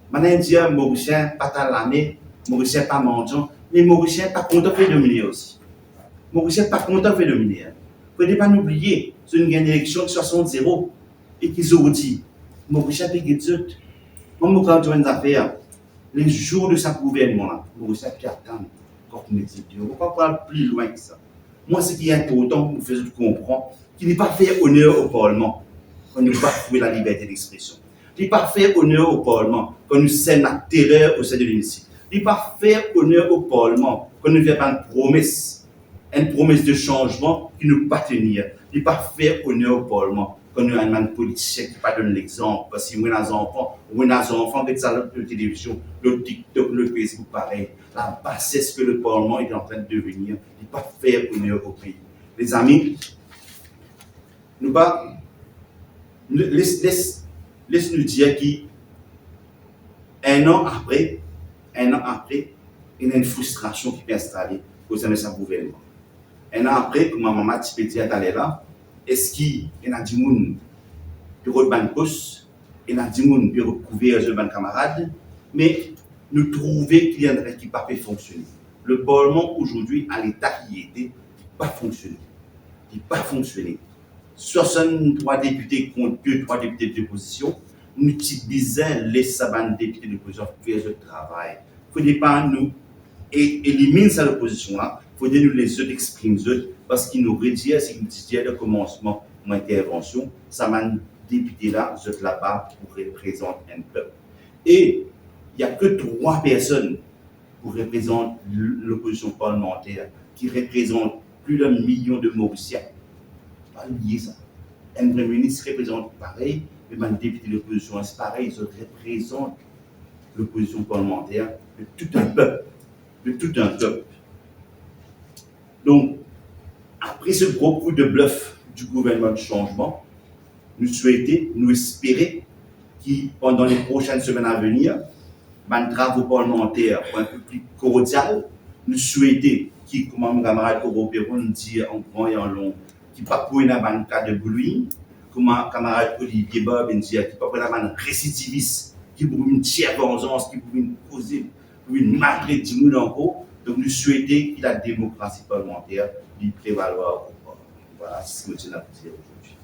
Bann inn dir Morisien pa tann lame, Morisien pa mandian, me Morisien pa kontan fer domine osi. Morisien pa kontan fer domine. Fode pa nou bliye, si nou gagn eleksion swasant zero, e ki zordi, Morisien pe get zot. Mwa, mo kapav dir enn zafer, le zour de sa gouvernman la, Morisien pe atann kan pou met zot deor. Mo pa pou al pli lwin ki sa. Mwa, seki inportan, mo fer zot konpran ki li pa fer oner o parlman kan nou bafoue laliberte dexpresion. Li pa fer oner o parlman kan nou sem laterer o sein de lemisik. Li pa fer oner o parlman kan nou fer bann promes, enn promes de sanzman ki nou pa tenir. Li pa fer oner o parlman kan nou ena bann politisien ki pa donn lexanp. Parski mo ena zanfan, mo ena zanfan get sa lor televizion, lor TikTok, lor Facebook, parey. La bassesse que le Parlement est en train de devenir, li pa fer oner o pei. Lezami, nou pa, les, les, les nou dir ki enn an apre, enn an apre, ena enn fristrasion ki pe instale o sein de sa gouvernman. Enn an apre, kouma mama ti pe dir taler la, eski ena dimoun ki rod bann pos, ena dimoun pe kouver zot bann kamarad, me nou trouve ki li enn trink ki pa pe fonksione. Le Parlement aujourd'hui, a leta ki li ete, li pa fonksione. Li pa fonksione. Swasanntrwa depite kont de trwa depite lopozision, nou ti bizin les sa bann depite lopozision fer zot travay. Fode pa nou e-, eliminn sa lopozision la, fode nou les zot exprim zot, parski nou redir seki nou ti dir dan komansman mo intervansion, sa bann depite la, zot laba pou reprezant enn pep. E ena ke trwa personn pou reprezant l-, lopozision parlmanter, ki reprezant plis de milion de Morisien. Pa bliye sa. Enn Premie Minis reprezant parey, me bann depite lopozision, se parey, zot reprezant lopozision parlmanter de tout enn pep, de tout enn pep. Donk, apre se gro kou de blef di gouvernman di sanzman, nou swete, nou espere ki pandan le prosenn semenn a venir, bann travo parlmanter pou enn pe pli kordial. Nou swete ki, kouma mo kamarad Oro Peron dir an gran e an long, ki pa pou ena bann ka de bullying, kouma kamarad Olivier Bab inn dir, ki pa pou ena bann residivis ki pou vinn tir vanzans, ki pou vinn koze, pou vinn maltret dimoun ankor. Donk, nou swete ki lademokrasi parlmanter li prevalwar ankor. Vwala, se seki mo ti ena pou dir azordi.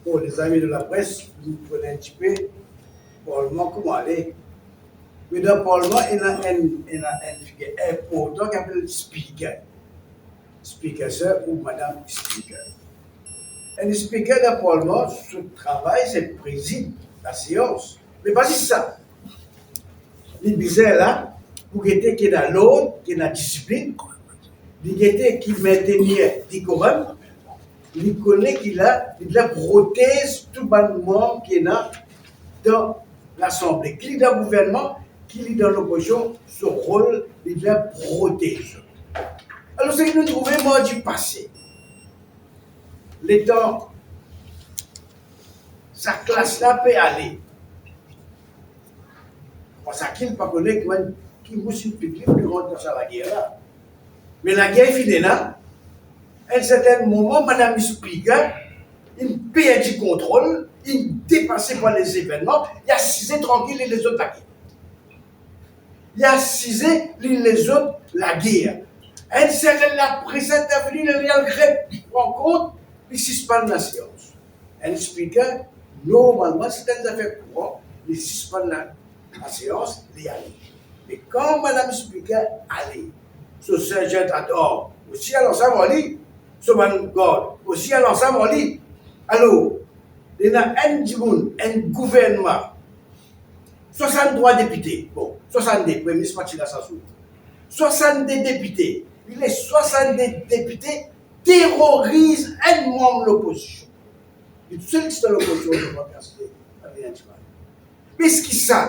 Bon, lezami de lapres, nou kone enn tipe parlman kouma li ale. Me dan parlman, ena enn, ena enn figir inportan ki apel Speaker. Speaker, sir ou madam Speaker. Enn Speaker dan parlman, so travay se prezid laseans. Me pa zis sa. Li bizin la pou gete ki ena lord, ki ena disiplin, li gete ki mentenir dekorom, li kone ki la, li bizin protez tou bann manm ki ena dan Lasanble, ki li dan gouvernman, ki li dan lopozision, so rol, li bizin protez. Alor, seki nou trouve mardi pase, letan sa klas la pe ale, mwa, sakenn pa kone kouma ki mous inn pik li pou li rant dan sa lager la. Me lager finn ena, enn sertenn moman, madam Speaker inn perdi kontrol, inn depase par lezevennman, li asize trankil, li lezot lager. Li asize, li lezot lager. Enn sertenn laprezant la vini, li al rep-, rann kont, li sispann laseans. Enn Speaker, normalman, se enn zafer kouran, li sispann la, laseans, li ale. Me kan madam Speaker ale, so sergent at arms osi al ansam ar li, so bann gard osi al ansam ar li. Alor, ena enn dimoun, enn gouvernman, swasanntrwa depite, bon, swasannde, Premie Minis pa ti la sa zour. Swasannde depite, e les swasannde depite teroriz enn manm lopozision. Li tousel ki ti dan lopozision, Jean-Baptiste Adrien Duval. Me eski sa,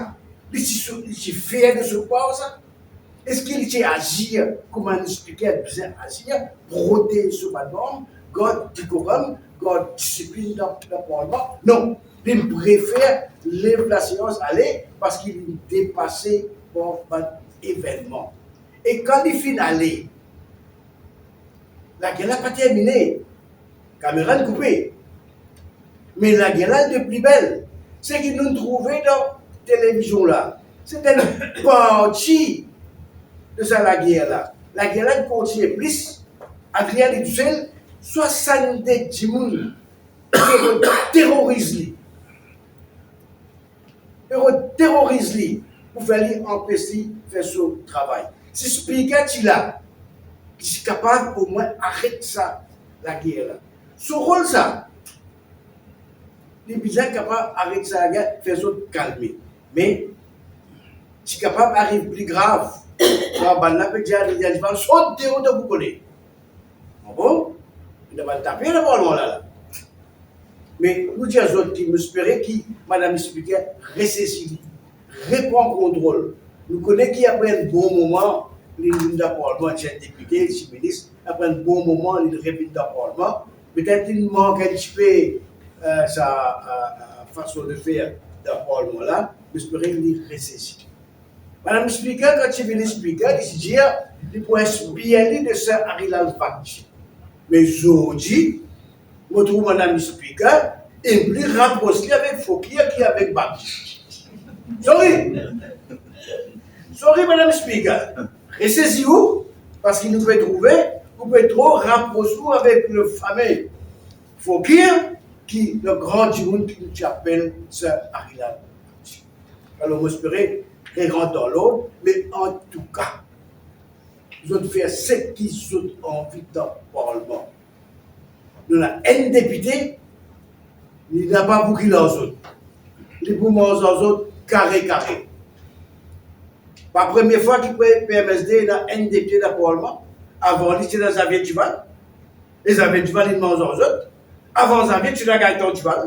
li ti sou-, li ti fier de so par sa? Eski li ti azir kouma enn spiker bizin azir, protez so bann manm, gard dekorom, gard disiplin dan, dan parlman? Non, li prefer lev laseans ale, parski li depase par bann evennman. E kan li finn ale, lager la pa termine. Kamera inn koupe. Me lager la de pli bel. Seki nou trouve dan televizion la, se enn parti de sa lager la. Lager la kontigne plis. Adrien li tousel, swasannde dimoun teroriz li. Li teroriz li pou fer li anpes li fer so travay. Si spiker ti la, li ti kapav omwin aret sa lager la. So rol sa, li bizin kapav aret sa lager, fer zot kalme. Me ti kapav ariv pli grav. Kan bann la pe dir, li dir, li pa sot deor, to pou kone. Bon, ena bann tape dan parlman la, la. Me nou dir zot ki nou espere ki Madam Spiker resesi li, repran kontrol. Nou kone ki apre enn bon moman, li vinn dan parlman, ti enn depite, ti minis, apre enn bon moman, li revinn dan parlman. Petet li mank enn tipe, eh, sa, eh, eh, fason de fer dan parlman la. Nou espere li resesi. Madam Spiker, kan ti vini Spiker, li ti dir li pou inspir li de Sir Arilal Bagchi. Me zordi, mo trouv Madam Spiker inn pli rapros li avek Fokir ki avek Bagchi. Sorry. Sorry, Madam Spiker. Resesi ou, parski nou pe trouve ou pe tro rapros ou avek le fame Fokir ki le gran dimoun ki nou ti apel Sir Arilal Bagchi. Alor, mo espere rant dan lord, me antouka, zot fer seki zot anvi dan parlman. Nou ena enn depite, li napa bouki lor zot. Li pou manz ar zot kare kare. Pa premie fwa ki pe-, P M S D ena enn depite dan parlman. Avan li, ti ena Xavier Duval. E Xavier Duval, li manz ar zot. Avan Xavier, ti ena Gaëtan Duval.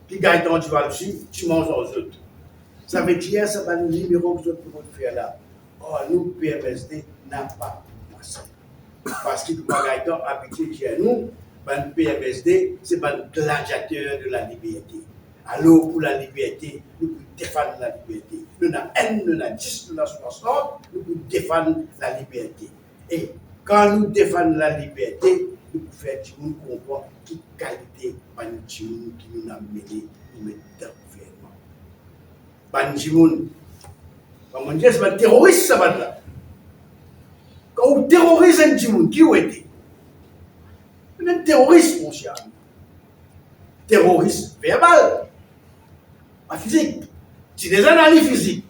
Ki Gaëtan Duval osi, ti manz ar zot. Savedir, sa bann nimero ki zot pou fer la, ar nou P M S D napa pou pase. Parski kouma Gaëtan abitie dir nou, bann P M S D, se bann gladiater de laliberte. Alor, pou laliberte, nou pou defann laliberte. Nou ena enn, nou ena dis, nou ena swasant, nou pou defann laliberte. E kan nou defann laliberte, nou pou fer dimoun konpran ki kalite bann dimoun ki nou ena mete, nou met dan gouvernman. Bann dimoun, kan mo'nn dir, se bann teroris sa bann la. Kan ou teroriz enn dimoun, ki ou ete? Ou enn teroris, mon ser. Teroris verbal, pa fizik. Ti deza ena li fizik.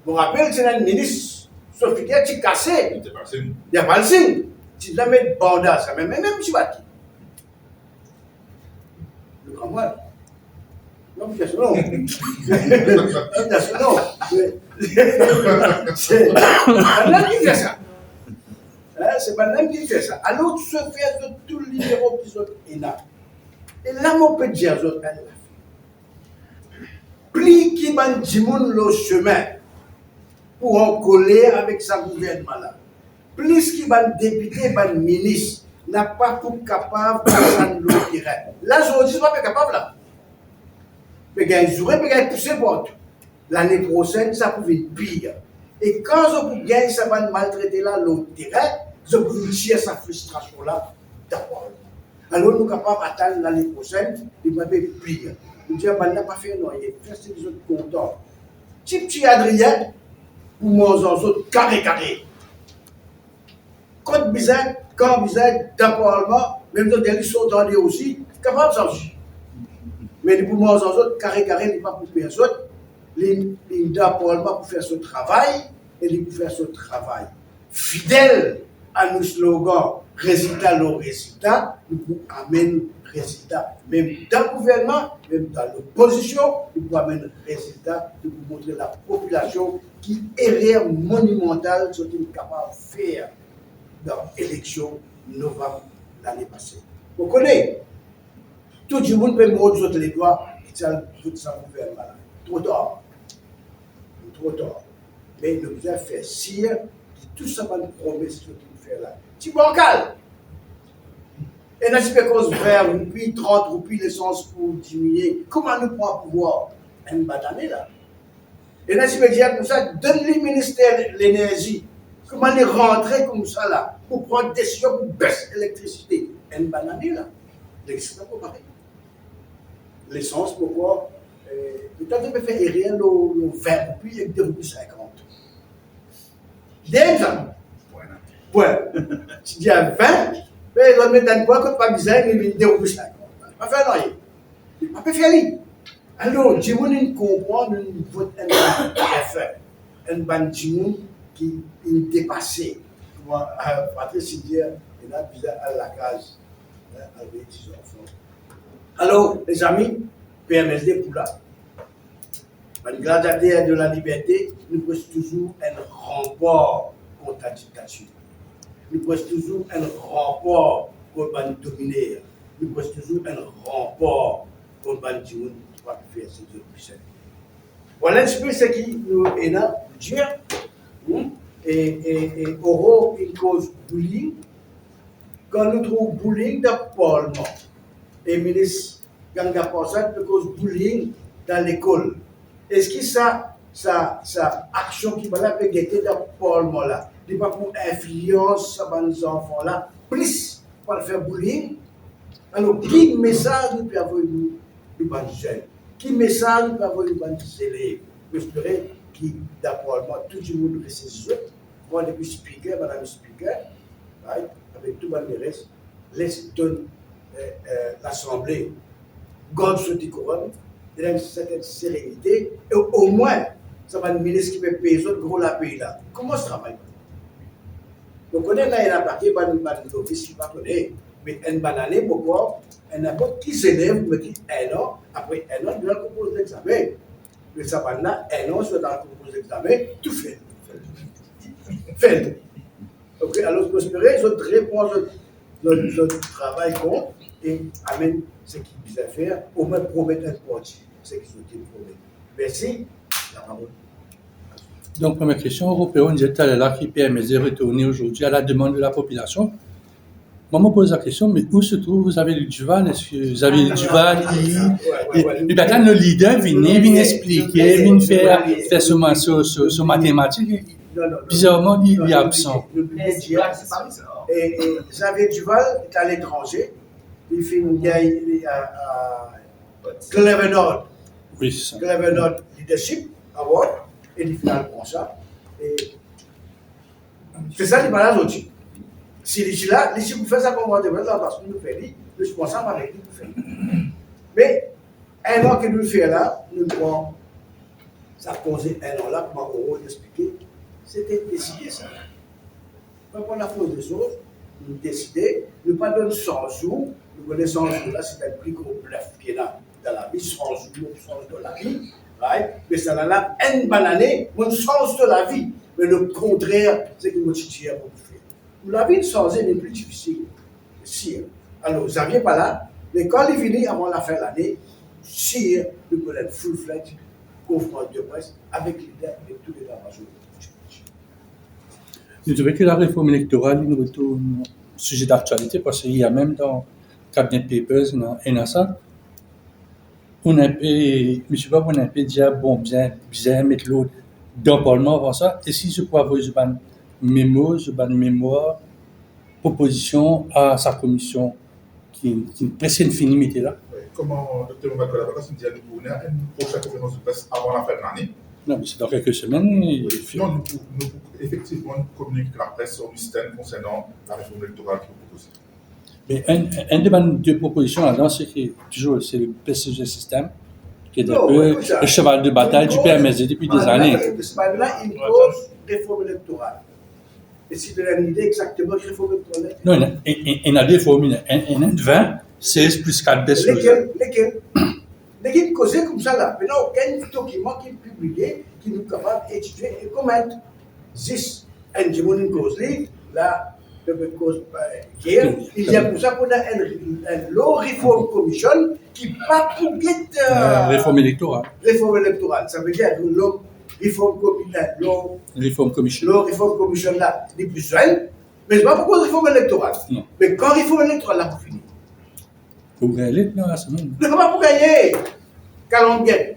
Mo rapel, ti ena enn minis, so figer ti kase. Li ti pa al sign. Li ti pa al sign. Ti ena met bandaz, sa mem, mem ti bat li. Look at mwa. Non, pikas non. Pikas non. Se bann la ki fer sa. Hein, se bann la ki fer sa. Alor, zot fer zot tou limero ki zot ena. E la, mo pe dir zot enn zafer. Pli ki bann dimoun lor sime pou ankoler avek sa gouvernman la, plis ki bann depite, bann minis napa pou kapav desann lor terin. La, zordi, zot pa pe kapav la. Pe gagn zoure, pe gagn pouse partou. Lane prosenn, sa pou vinn pir. E kan zot pou gagn sa bann maltrete la lor terin, zot pou vinn tir sa fristrasion la dan parlman. Alor, nou kapav atann lane prosenn, li pou enpe pir. Nou dir bann la pa fer nanye, fer seki zot kontan. Tipti Adrien pou manz ar zot kare kare. Kot bizin, kan bizin, dan parlman, mem zot dir li sot andeor osi, kapav sa osi. Me li pou manz ar zot kare kare, li pa pou per zot, li, li dan parlman pou fer so travay, e li pou fer so travay fidel a nou slogan, rezilta lor rezilta, nou pou amenn rezilta. Mem dan gouvernman, mem dan lopozision, nou pou amenn rezilta, nou pou montre lapopilasion ki erer monimantal zot inn kapav fer dan eleksion novanm lane pase. Ou kone, tou dimoun pe mord zot ledwa, ki ti al vout sa gouvernman la. Tro tar. Tro tar. Me nou bizin fer sir ki tou sa bann promes ki zot inn fer la, ti bankal. Ena ti pe koz vin roupi, trant roupi lesans pou diminie. Kouma nou pran pouvwar enn bann ane la? Ena ti pe dir koumsa, donn li Minister Lenerzi. Kouma li rantre koumsa la, pou pran desizion pou bes elektrisite enn bann ane la? Elektrisite pa parey. Lesans, pou krwar, eh, petet nou pe fer erer lor, lor vin roupi ek de roupi sinkant. Deza, pwin. Ti dir vin, me zot met enn pwin kot pa bizin, li vinn de roupi sinkant. Pa fer nanye. Li pa pe fer li. Alor, dimoun inn konpran, nou vot enn bann F, enn bann dimoun ki inn depase. Kouma, eh, Patrice ti dir, ena bizin al lakaz, eh, al vey ti zanfan. Alor, lezami, P M S D pou la. Bann gladiater de laliberte, nou pou res touzour enn ranpar kont ladiktatir. Nou pou res touzour enn ranpar kont bann dominer. Nou pou res touzour enn ranpar kont bann dimoun ki pa pe fer seki zot pou fer. Vwala enn tipe seki nou ena pou dir, hmm, e, e, e Aurore inn koz bullying. Kan nou trouv bullying dan parlman, e minis Ganga Prasad pe koz bullying dan lekol, eski sa, sa, sa aksion ki bann la pe gete dan parlman la, li pa pou inflians sa bann zanfan la plis pou al fer bullying? Alor, ki mesaz nou pe avoy nou, nou bann zenn? Ki mesaz nou pe avoy nou bann zelev? Mo espere ki dan parlman tou dimoun res sezi zot, mwa depi speaker, madam speaker, right, avek tou bann leres, les donn, eh, eh, Lasanble gard so dekorom, dan enn sertenn serenite, e omwin sa bann minis ki pe pey zot gro lapey la, koumans travay. Donk, nou ena enn pake bann, bann novis ki pa kone, me enn bann ane, mo krwar, enn ninport ki zelev, mo dir enn an, apre enn an, li al konpoz lexame. Me sa bann la, enn an, zot al konpoz lexame, tou fel. Fel. Ok, alor, mo espere, zot repran zot, zot, zot travay kont e amenn seki bizin fer, omwin promet enn parti seki zot inn promet. Mersi, laparol. Donc, première question, Aurore Perron, on disait tout à l'heure là, qui permet de retourner aujourd'hui à la demande de la population. Moi, je me pose la question, mais où se trouve Xavier Duval? Est-ce que Xavier Duval, il, il, il, il, le lider, vinn, vinn expliquer, vinn faire, faire son, son, son, son mathématique? Bizarrement, il, il est absent. E, e Xavier Duval est à l'étranger. Li finn gagn, li, a, a, Clever Nord. Wi, se sa. Clever Nord Leadership Award, e li finn al pran sa. E se sa li pa la zordi. Si li ti la, li ti pou fer sa konferans de pres la, parski nou fer li, nou ti pran sa avek li pou fer li. Me enn an ki nou fer la, nou pran sa konze enn an la, kouma Aurore explike, se te deside sa. Kan nou lakoz lesoz, nou deside, nou pa donn san zour, nou kone san zour la, se enn pli gro blef ki ena dan lavi, san zour, san zour dan lavi, right? Me sa la, la, enn bann ane, mo sanz to lavi, me le kontrer, seki mo ti dir mo pou fer. Mo lavi inn sanze, li pli difisil, sir. Alor, Xavier pa la, me kan li vini avan lafin lane, sir, nou pou fer enn full-fledged konferans de pres avek lider, avek tou leta mazor. Nou trouve ki lareform elektoral, li retourn size daktialite, parski yer mem dan Cabinet Papers, ena, ena sa. Ou inn pe, misie Bob, ou inn pe dir, bon, bizin, bizin met lord dan parlman avan sa, eski zot pou avoy zot bann memo, zot bann memwar, propozision a sa komision ki, ki preske finn fini mete la. Wi, kouma Dokter Mohamed Kolabaka finn dir, nou pou ena enn prosin konferans de pres avan lafin de lane. Non, me se dan kelke semenn. Wi, non, nou pou, nou pou efektivman nou pou kominik lapress an mistèn konsernan lareform elektoral ki nou propoze. Me enn, enn de bann de propozision ladan, se ki touzour, se le PCG system, ki est un peu le cheval de bataille du P M S D depuis des années. Non, wi, wi, sa. Bann la, inn koz reform elektoral. Eski to ena enn ide exakteman ki reform elektoral la? Non, ena, e, e, ena de reform, ena enn, enn, enn vin, sez plis kat, de sez. Lekel, lekel? Lekel koze koumsa la? Pena okenn dokiman ki pibliye ki nou kapav etidie e koment. Zis enn dimoun inn koz li, la, pe koz, eh, yer, li dir koumsa pou ena enn, enn Law Reform Commission ki pa pou get, eh, eh, reform elektoral. Reform elektoral. Savedir, law reform komi-, eh, law, Reform Commission. Law Reform Commission la, li bizin, me se pa pou koz reform elektoral. Non. Me kan reform elektoral la pou fini? Pou gagn let, non, la semenn. Non, pa pou gagne. Kalandrie.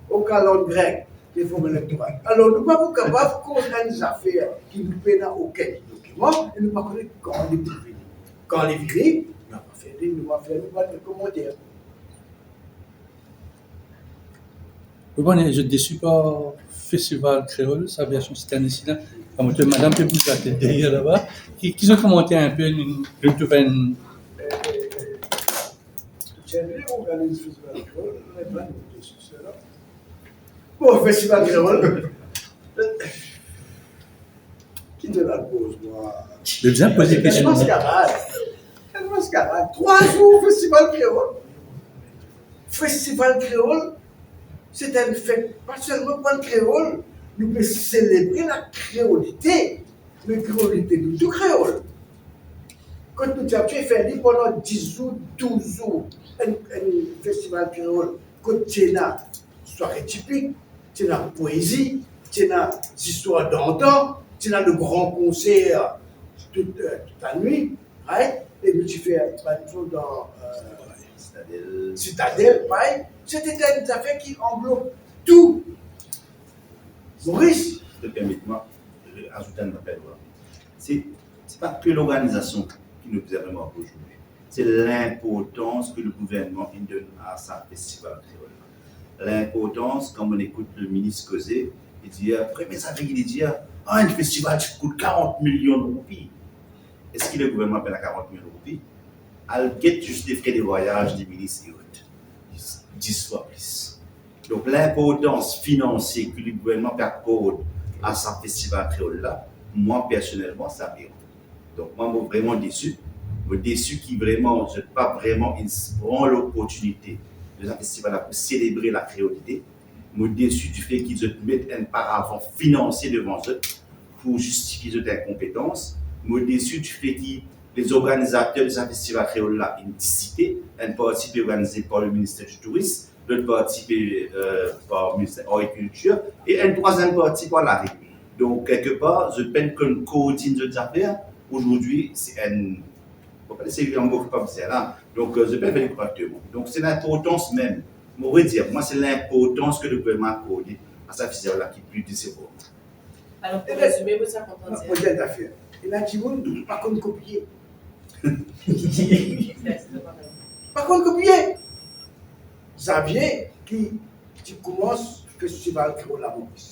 O kalandrie reform elektoral. Alor, nou pa pou kapav koz enn zafer ki nou pena okenn dokiman e nou pa kone kan li pou vini. Kan li vini, nou va fer li, nou va fer nou bann komanter. Ou konn, je suis déçu par Festival Créole, sa version cette année-ci la. Kouma madam pe bouz latet deryer laba, ki, ki zot komanter inpe, nou, nou trouv enn... Ti organiz Festival Kreol, nou ena bann dosie la. Bon, Festival Kreol. Ki donn lakoz, mwa. Li bizin poze kestion. Enn maskarad. Enn maskarad. Trwa zour Festival Kreol. Festival Kreol, se enn fet, pa selman pou bann Kreol. Nou pe selebre lakreolite, me kreolite nou tou Kreol. Kot nou ti abitie fer li pandan dis zour, douz zour, enn, enn Festival Kreol, kot ti ena sware tipik, ti ena poezi, ti ena zistwar dantan, ti ena le gran konser tout, euh, tout lanwit, right? E nou ti fer bann zour dan, euh, Sitadel. Sitadel, parey. Se ti enn zafer ki anglop tou. Moris. Si to permet mwa, euh, azout enn zafer. Se, se pa ke lorganizasion ki nou bizin remarke ozordi. Se linportans ke le gouvernman inn donn a sa Festival Kreol la. Linportans, kan mo ekout le minis koze, li dir, premie zafer ki li dir, ah, enn festival ti kout karant milion roupi. Eski le gouvernman pena karant milion roupi? Al get zis le fre de vwayaz de minis e ot. Dis, dis fwa plis. Donk, linportans finansie ke le gouvernman pe akord a sa Festival Kreol la, mwa, personelman, sa aberan. Donk, mwa, mo vreman desi. Mo desi ki vreman, zot pa vreman inn pran loportinite de sa festival la pou selebre lakreolite. Mo desi dife ki zot met enn paravan finansie devan zot pou zistifie zot inkonpetans. Mo desi dife ki lezorganizater de sa Festival Kreol la inn disite, enn parti pe organize par le Minister du Tourisme, lot parti pe, euh, par Minister Agrikiltir, e enn trwaziem parti par lari. Donk, kelkepar, zot pena konn koordinn zot zafer. Ozordi, se enn, bon, se enn mo ki pa bizin la. Donk, euh, zot pena fer li korekteman. Donk, se linportans mem. Mo redir, mwa, se linportans ke le gouvernman akorde a sa festival la ki pli desevwar. Alor, pou rezime, mo ti a kontan dir. Mo dir enn zafer. Ena dimoun pa konn kopie. Pa konn kopie. Xavier, ki ti koumans Festival Kreol Lamoris,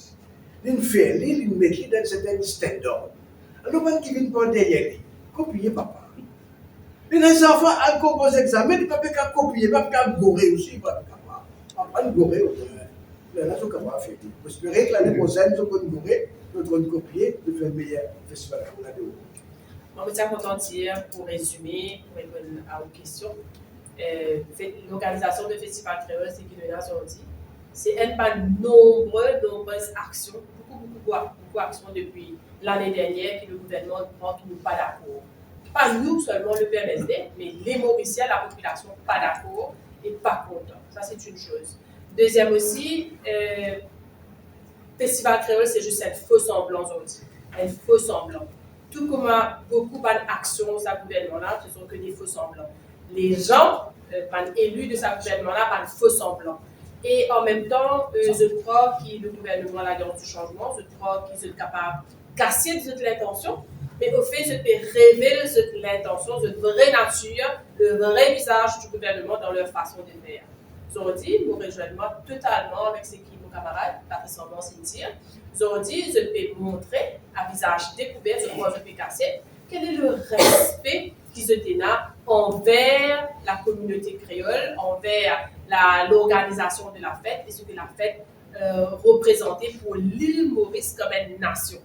li'nn fer li, li'nn met li dan sertin standard. Alor, bann ki vinn par deryer li, kopie, papa. Ena zanfan al konpoz examen, li pa pe kapav kopie, pa pe kapav gore osi, pa pe kapav. Aprann gore, otrement. Lerla zot kapav fer li. Mo espere ki lane prosenn, zot konn gore, zot konn kopie, zot fer meyer Festival Kreol la deor. Mwa, mo ti a kontan dir, pou rezime, pou reponn a ou kestion, euh, fe-, lorganizasion de Festival Kreol, seki nou ena zordi, se enn parmi nonbre, nonbre aksion, boukou, boukou, boukou, boukou aksion depi lane dernier ki le gouvernman pran, ki nou pa dakor. Pa nou selman, le P M S D, me le Morisien, lapopilasion pa dakor e pa kontan. Sa, se enn soz. Deziem osi, euh, Festival Kreol, se zis enn fo sanblan zordi. Enn fo sanblan. Tou kouma boukou bann aksion sa gouvernman la, se sont que des faux semblants. Les gens, euh, bann eli de sa gouvernman la, bann fo sanblan. E an mem tan, euh, zot krwar ki le gouvernman Lalians di Sanzman, zot krwar ki zot kapav kasiet zot lintansion, me ofe, zot pe revel zot lintansion, zot vre natir, le vre vizaz di gouvernman dan ler fason de fer. Zordi, mo rezwenn mwa totalman avek seki mo kamarad Patrice Ambroise inn dir. Zordi, zot pe montre a vizaz dekouver, zot krwar zot pe kasiet, kel e le respe ki zot ena anver lakominote kreol, anver la, lorganizasion de lafet, e seki lafet, euh, reprezante pou Lil Moris kom enn nasion.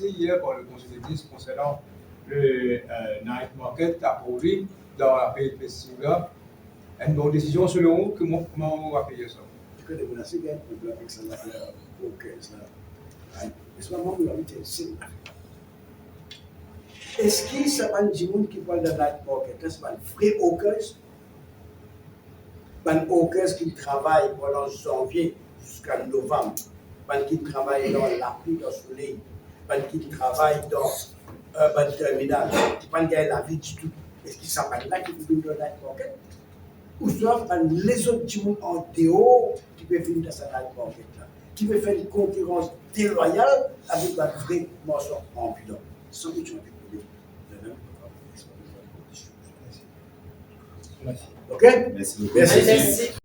pase yer par le Conseil des ministres concernant le, euh, night market à Port-Louis, dans la période festive là. Une bonne décision selon vous, comment, comment vous accueillez ça ? Kone mo la se gagn problem avek sa, la, hawkers la. Right? Me selman mo anvi dir enn sel nafar. Eski sa bann dimoun ki pou al dan night market la, se bann vre hawkers? Bann hawkers ki travay pandan zanvie ziska novam, bann ki travay dan lapli, dan soley, bann ki travay dan, euh, bann terminal, ki pa gagn lavi ditou. Eski sa bann la ki pou vinn dan night market? Ouswa bann lezot dimoun andeor ki pe vinn dan sa night market la, ki pe fer enn konkirans delwayal avek bann vre marsan anbilan? San ki ti anvi kone. Mersi. Ok? Mersi. Mersi.